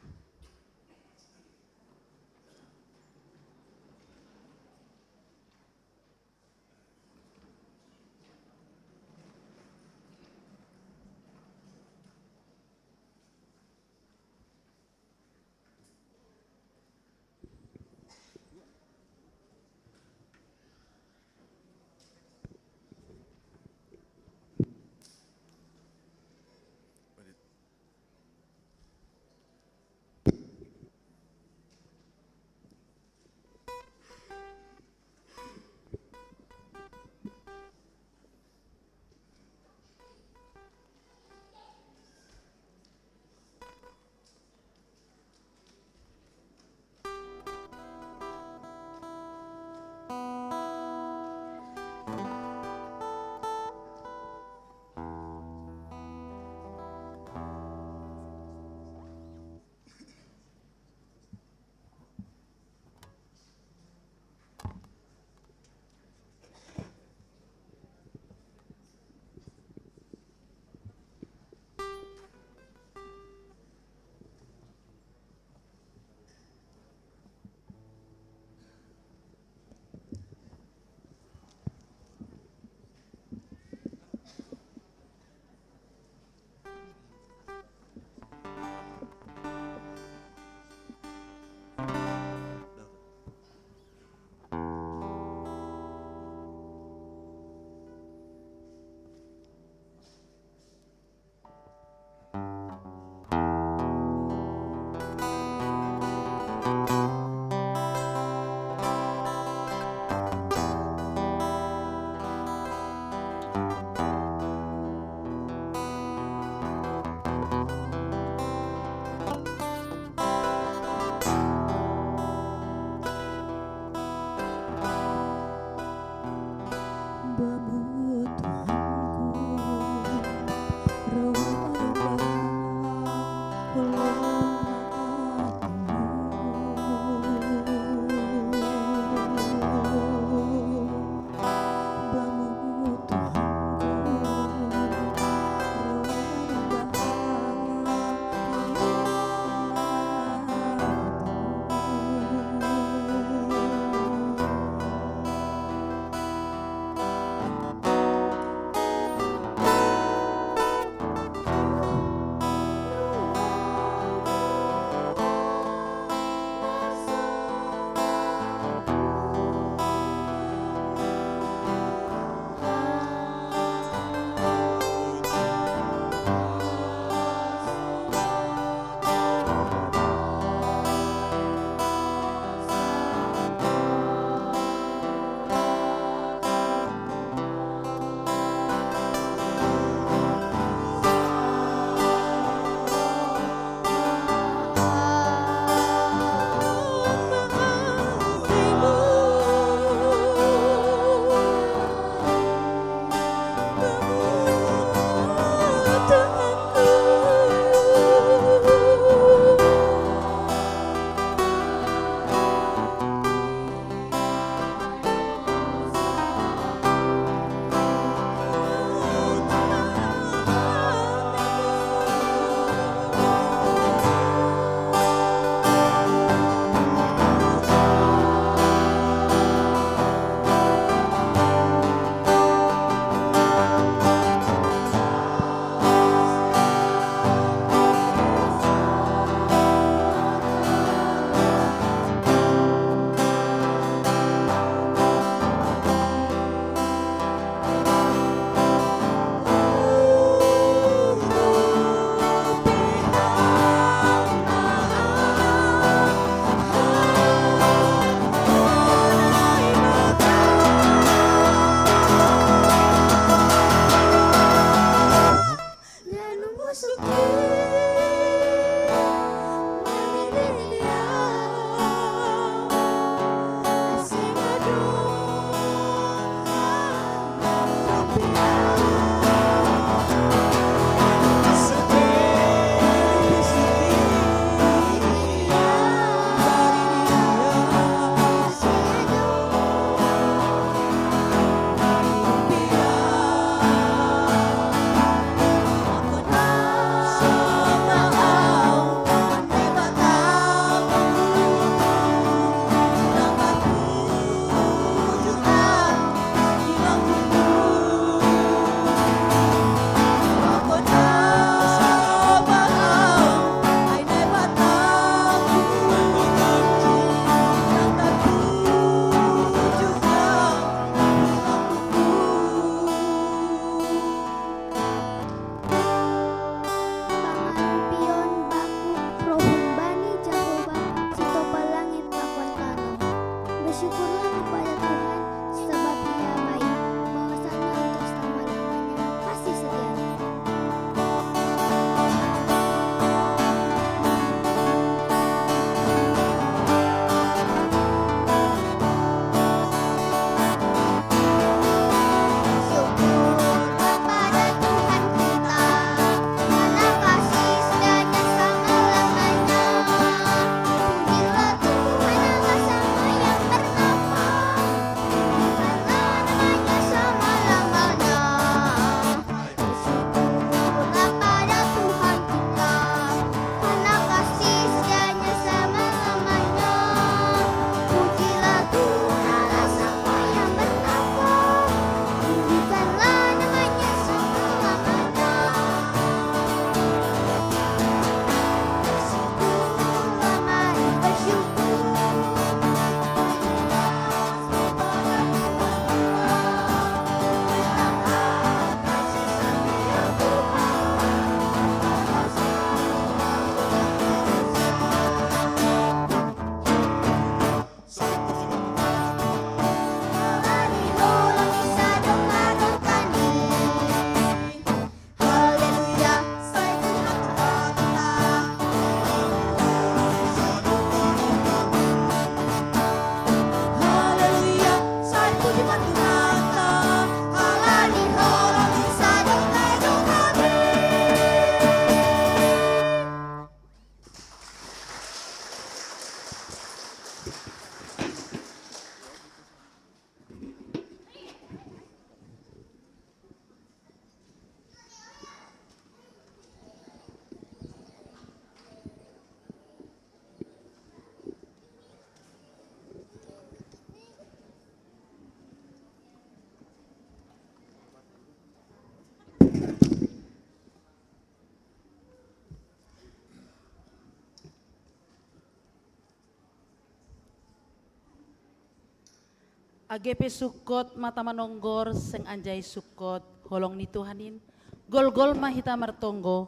Age pe sukot mata manonggor seng anjai sukot holong ni Tuhanin, golgol ma hita martonggo,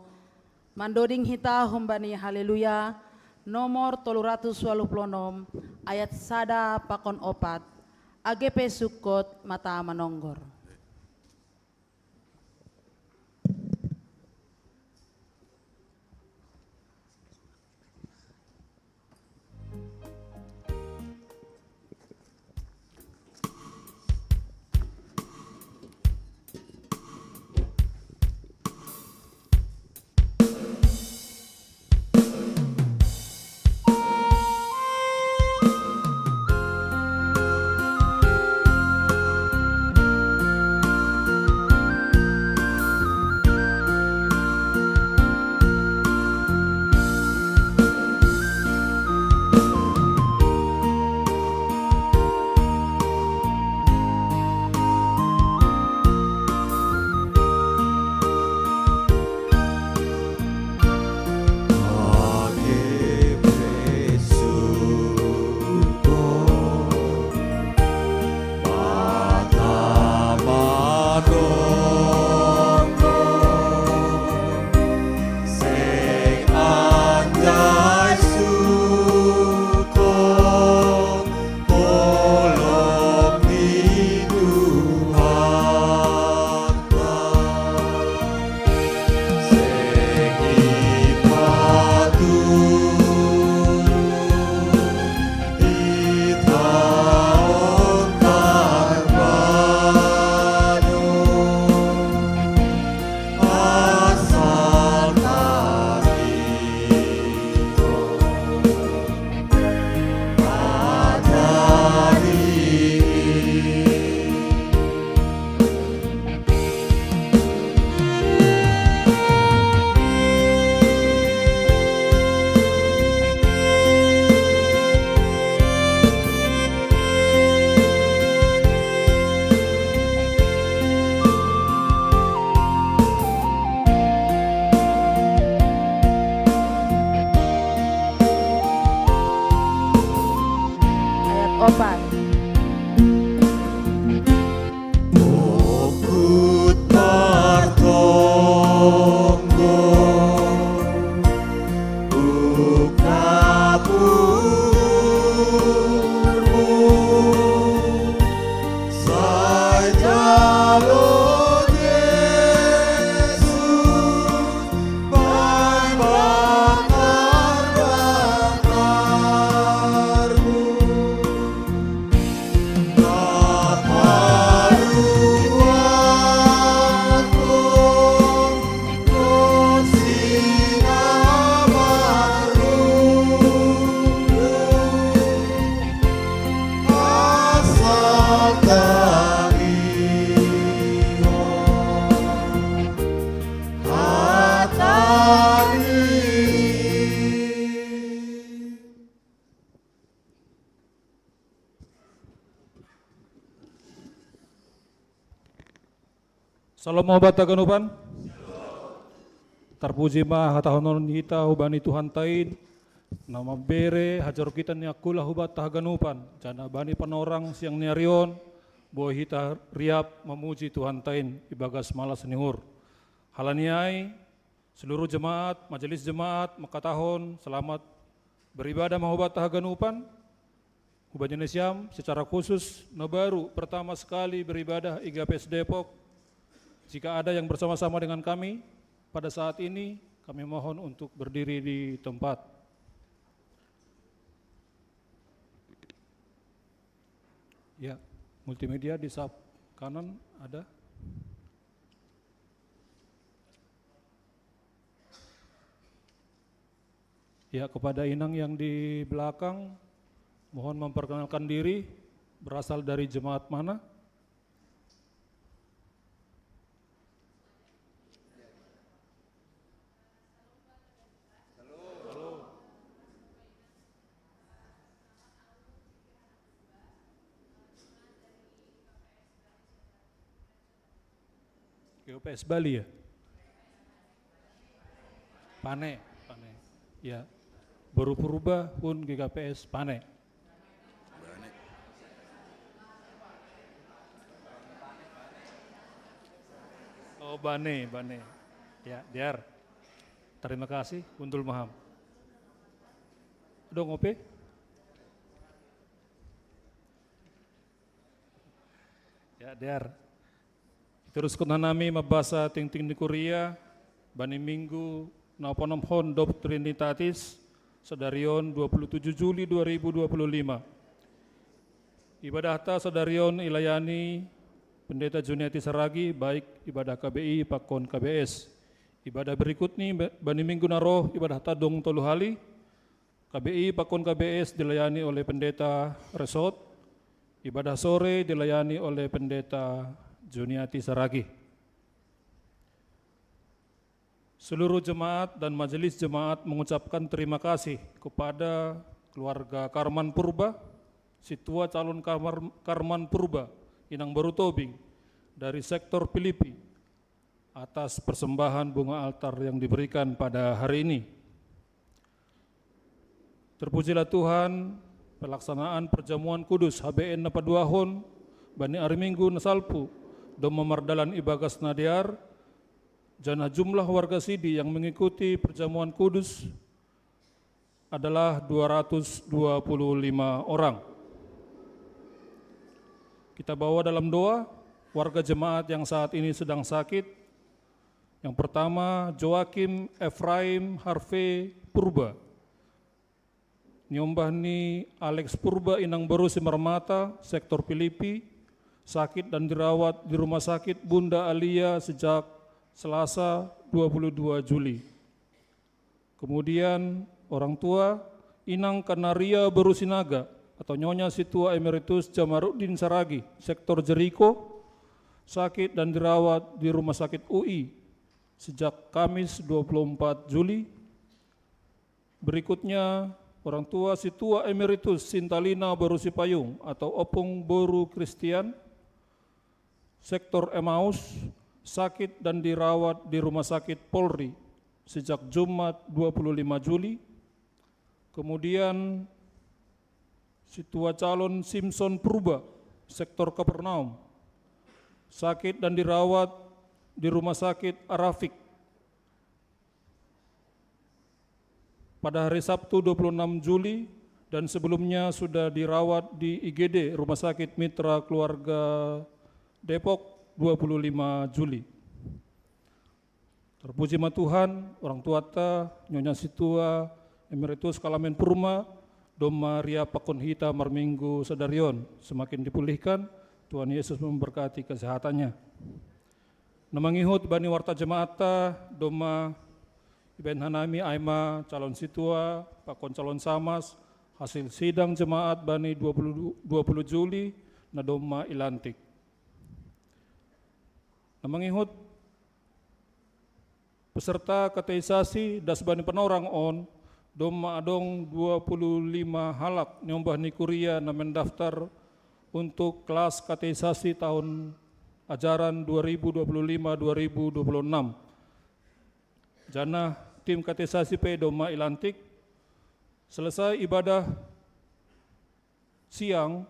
mandoding hita humbani Haleluya nomor tolu ratus walu puluh onom ayat sada pakon opat, age pe sukot mata manonggor. Ayat opat. Salom ma hubanta haganupan. Tarpuji ma hatahonon hita hubani Tuhanta in, na mambere hajarokitan ni angkula hubanta haganupan, janah bani panorang siang ni ari on, boi hita riap mamuji Tuhanta in ibagas malas ni uhur. Halani ai, seluruh jemaat, majelis jemaat mangkatahon selamat beribadah ma hubanta haganupan. Hubani nasiam secara khusus na baru pertama sekali beribadah i G P S Depok, jika ada yang bersama-sama dengan kami pada saat ini, kami mohon untuk berdiri di tempat. Ya, multimedia di saf kanan ada. Ya, kepada inang yang di belakang, mohon memperkenalkan diri, berasal dari jemaat mana? G K P S Bali, ya? Pane, Pane. Ya. Baru Purba pun G K P S Pane. Oh, bane, bane. Ya, Diar. Terima kasih, Undul Maham. Dong, Ope? Ya, Diar. Terus kunanami mabasa tingting ni kuria, bani minggu napanom hon Dop Trinitatis, sadarion dua puluh tujuh Juli dua ribu dua puluh lima. Ibadah ta sadarion ilayani Pendeta Juniati Saragi, baik ibadah K B I pakon K B S. Ibadah berikut ni ba-, bani minggu naroh ibadah ta dong tolu hali, K B I pakon K B S dilayani oleh Pendeta Resort, ibadah sore dilayani oleh Pendeta Juniati Saragi. Seluruh jemaat dan majelis jemaat mengucapkan terima kasih kepada keluarga Karman Purba, situa calon Karmar-, Karman Purba, Inang Baru Tobing, dari sektor Pilipi, atas persembahan bunga altar yang diberikan pada hari ini. Terpujilah Tuhan, pelaksanaan perjamuan kudus H B N napaduahon, bani ari Minggu nasalpu, dong mamardalan ibagas na Diar, janah jumlah warga sidi yang mengikuti perjamuan kudus adalah dua ratus dua puluh lima orang. Kita bawa dalam doa warga jemaat yang saat ini sedang sakit. Yang pertama, Joakim Efraim Harvey Purba. Niombah ni Alex Purba, Inang Baru Simarmata, sektor Pilipi, sakit dan dirawat di Rumah Sakit Bunda Alia sejak Selasa dua puluh dua Juli. Kemudian orang tua, Inang Kanaria Baru Sinaga atau Nyonya Situa Emeritus Jamaruddin Saragi, sektor Jeriko, sakit dan dirawat di Rumah Sakit U I sejak Kamis dua puluh empat Juli. Berikutnya, orang tua Situa Emeritus Sintalina Baru Sipayung atau Opung Boru Kristian, sektor Emmaus, sakit dan dirawat di Rumah Sakit Polri sejak Jumat dua puluh lima Juli. Kemudian, Situa calon Simpson Purba, sektor Kapernaum, sakit dan dirawat di Rumah Sakit Arafik pada hari Sabtu dua puluh enam Juli, dan sebelumnya sudah dirawat di I G D Rumah Sakit Mitra Keluarga Depok dua puluh lima Juli. Terpuji ma Tuhan, orang tua ta, Nyonya Situa Emeritus Kalamen Purba, domma riap pakon hita marminggu sadarion, semakin dipulihkan. Tuhan Yesus memberkati kesehatannya. Na mangihut bani warta jemaat ta, domma ibaen hanami ai ma calon situa pakon calon samas, hasil sidang jemaat bani dua puluh, dua puluh Juli, na domma ilantik. Na mangihut peserta kateisasi das bani panorang on, domma adong dua puluh lima halak niombah ni kuria na mendaftar untuk kelas kateisasi tahun ajaran dua ribu dua puluh lima dua ribu dua puluh enam. Janah tim kateisasi pe domma ilantik. Selesai ibadah siang,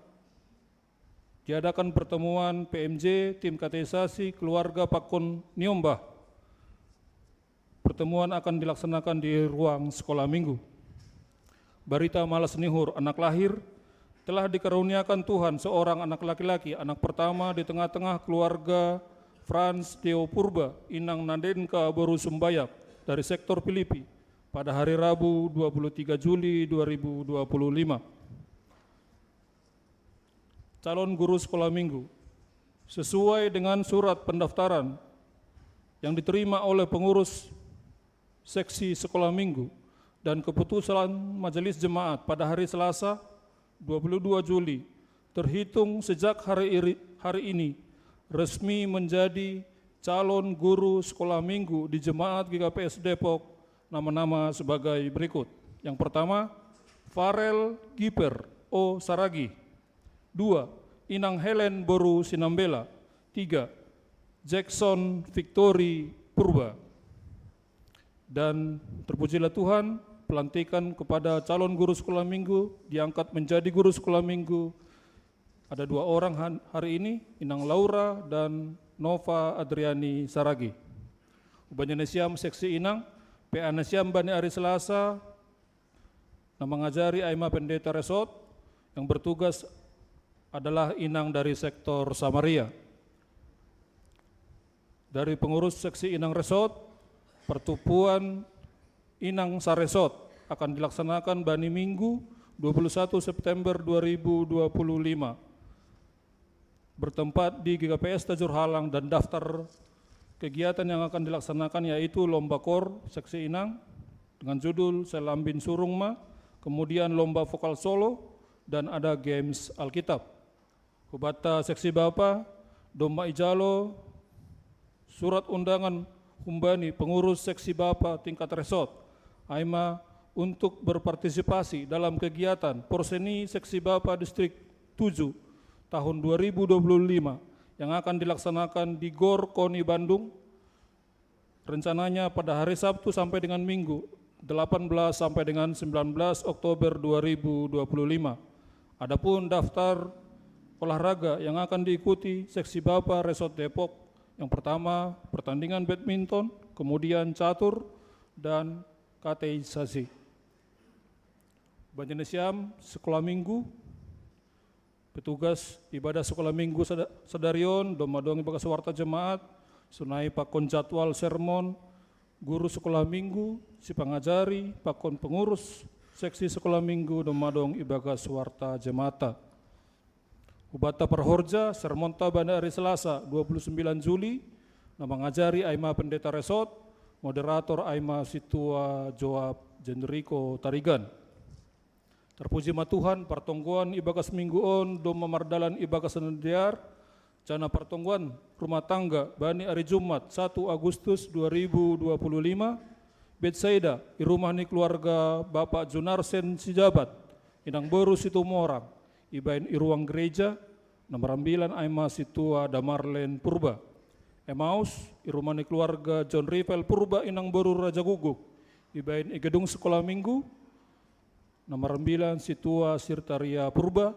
diadakan pertemuan P M J, tim kateisasi, keluarga pakon niombah. Pertemuan akan dilaksanakan di ruang sekolah minggu. Barita malas ni uhur anak lahir, telah dikaruniakan Tuhan seorang anak laki-laki, anak pertama di tengah-tengah keluarga Franz Theo Purba, Inang Nadenka Boru Sumbayak, dari sektor Pilipi, pada hari Rabu dua puluh tiga Juli dua ribu dua puluh lima. Calon guru sekolah minggu. Sesuai dengan surat pendaftaran yang diterima oleh pengurus seksi sekolah minggu dan keputusan majelis jemaat pada hari Selasa, dua puluh dua Juli, terhitung sejak hari iri-, hari ini, resmi menjadi calon guru sekolah minggu di Jemaat G K P S Depok, nama-nama sebagai berikut. Yang pertama, Farel Giper O Saragi. Dua, Inang Helen Boru Sinambela. Tiga, Jackson Victory Purba. Dan terpujilah Tuhan, pelantikan kepada calon guru sekolah minggu, diangkat menjadi guru sekolah minggu. Ada dua orang han-, hari ini, Inang Laura dan Nova Adriani Saragi. Ubanjana siam seksi inang, P A na siam bani ari Selasa, na mangajari ai ma pendeta resort, yang bertugas adalah inang dari sektor Samaria. Dari pengurus seksi inang resort, pertupuan inang saresort akan dilaksanakan bani Minggu dua puluh satu September dua ribu dua puluh lima, bertempat di G K P S Tajur Halang, dan daftar kegiatan yang akan dilaksanakan yaitu lomba kor seksi inang dengan judul Selambin Surung Ma, kemudian lomba vokal solo, dan ada games Alkitab. Hubata seksi bapa, domma ijalo surat undangan humbani pengurus seksi bapa tingkat resort, ai ma untuk berpartisipasi dalam kegiatan Porseni Seksi Bapa Distrik tujuh tahun dua ribu dua puluh lima yang akan dilaksanakan di Gor Koni Bandung, rencananya pada hari Sabtu sampai dengan Minggu, delapan belas sampai dengan sembilan belas Oktober dua ribu dua puluh lima. Adapun daftar olahraga yang akan diikuti seksi bapa Resort Depok, yang pertama pertandingan badminton, kemudian catur, dan kateisasi. Ubanjana siam sekolah minggu, petugas ibadah sekolah minggu sada-, sadarion, domma dong ibagas warta jemaat, sonai pakon jadwal sermon, guru sekolah minggu, sipangajari, pakon pengurus seksi sekolah minggu, domma dong ibagas warta jemaatta. Hubata parhorja, sermonta bani ari Selasa dua puluh sembilan Juli, na mangajari ai ma pendeta resort, moderator ai ma sintua Joab Jenriko Tarigan. Terpuji ma Tuhan, partonggoan ibagas minggu on domma mardalan ibagas na dear, janah partonggoan rumah tangga bani ari Jumat satu Agustus dua ribu dua puluh lima, Betsaida, i rumah ni keluarga Bapak Junarsen Sijabat, inang boru Situmorang, ibahen i ruang gereja, na marambilan ai ma sintua Damarlen Purba. Emaus, i rumah ni keluarga John Rivel Purba, inang boru Raja Guguk, ibahen i gedung sekolah minggu, na marambilan sintua Sirtaria Purba.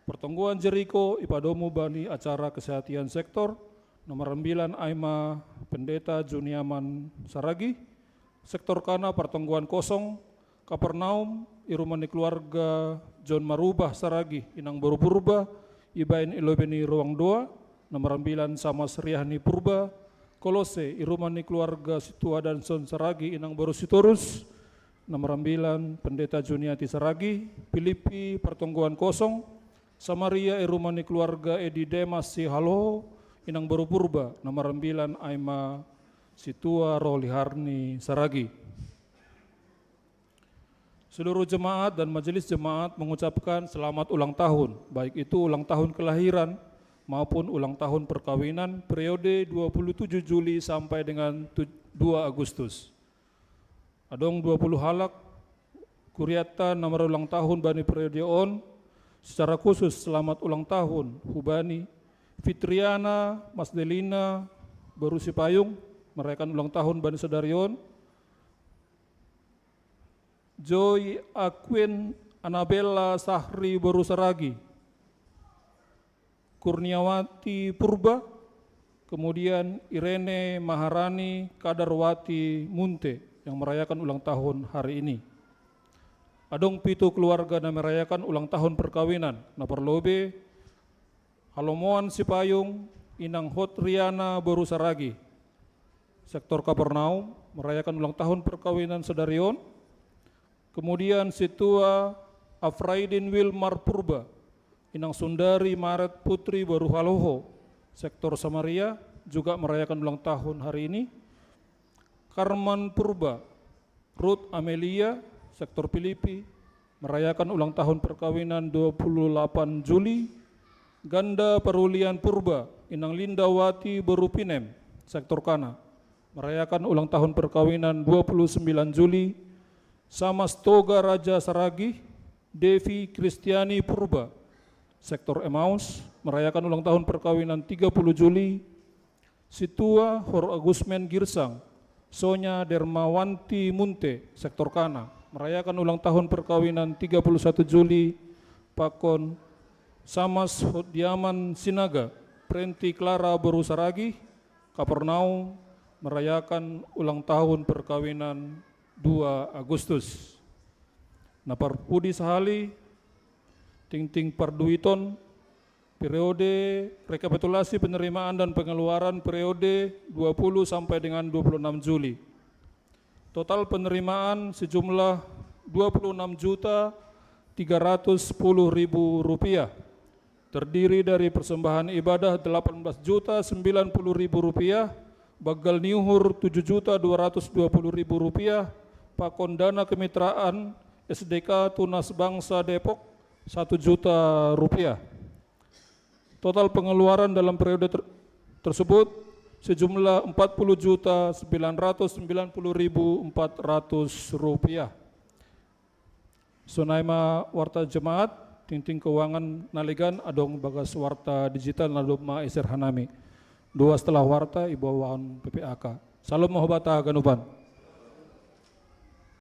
Partonggoan Jeriko ipadomu bani acara kesehatian sektor, na marambilan ai ma pendeta Juniaman Saragi. Sektor Kana partonggoan kosong. Kapernaum, i rumah ni keluarga John Marubah Saragi, inang boru Purba, ibahen i lobei ni ruang doa, na marambilan Samas Riahni Purba. Kolose, i rumah ni keluarga sintua Danson Saragi, inang boru Sitorus, na marambilan pendeta Juniati Saragi. Pilipi partonggoan kosong. Samaria, i rumah ni keluarga Edi Demas Sihaloho, inang boru Purba, na marambilan ai ma sintua Roliharni Saragi. Seluruh jemaat dan majelis jemaat mengucapkan selamat ulang tahun, baik itu ulang tahun kelahiran maupun ulang tahun perkawinan periode dua puluh tujuh Juli sampai dengan tu-, dua Agustus. Adong dua puluh halak kuriatta na marulang tahun bani periode on. Secara khusus selamat ulang tahun hubani Fitriana Masdelina boru Sipayung, merayakan ulang tahun bani sadari on. Joy Aquin Anabella Sahri boru Saragi, Kurniawati Purba, kemudian Irene Maharani Kadarwati Munte yang merayakan ulang tahun hari ini. Adong pitu keluarga na merayakan ulang tahun perkawinan, na parlobei Halomoan Sipayung, inang Hot Riana boru Saragi, sektor Kapernaum, merayakan ulang tahun perkawinan sadari on. Kemudian sintua Afraidin Wilmar Purba, inang Sundari Maret Putri boru Haloho, sektor Samaria, juga merayakan ulang tahun hari ini. Karman Purba, Ruth Amelia, sektor Pilipi, merayakan ulang tahun perkawinan dua puluh delapan Juli. Ganda Parulian Purba, inang Lindawati boru Pinem, sektor Kana, merayakan ulang tahun perkawinan dua puluh sembilan Juli. Samas Toga Raja Saragi, Devi Kristiani Purba, sektor Emaus, merayakan ulang tahun perkawinan tiga puluh Juli. Sintua Hor Agusmen Girsang, Sonya Dermawanti Munte, sektor Kana, merayakan ulang tahun perkawinan tiga puluh satu Juli. Pakon Samas Hodiaman Sinaga, Renti Clara Borusaragi, Kapernaum, merayakan ulang tahun perkawinan dua Agustus. Na parpudi sahali, tingting parduiton, periode rekapitulasi penerimaan dan pengeluaran periode dua puluh sampai dengan dua puluh enam Juli. Total penerimaan sejumlah dua puluh enam juta tiga ratus sepuluh ribu rupiah, terdiri dari persembahan ibadah delapan belas juta sembilan puluh ribu rupiah, bagal niuhur tujuh juta dua ratus dua puluh ribu rupiah, pakon dana kemitraan S D K Tunas Bangsa Depok satu juta rupiah. Total pengeluaran dalam periode ter- tersebut sejumlah empat puluh juta sembilan ratus sembilan puluh ribu empat ratus rupiah. Sonai ma warta jemaat, tingting keuangan na legan adong bagas warta digital na dob ma iser hanami. Dua setelah warta iboan P P A K. Salom ma hubata haganupan.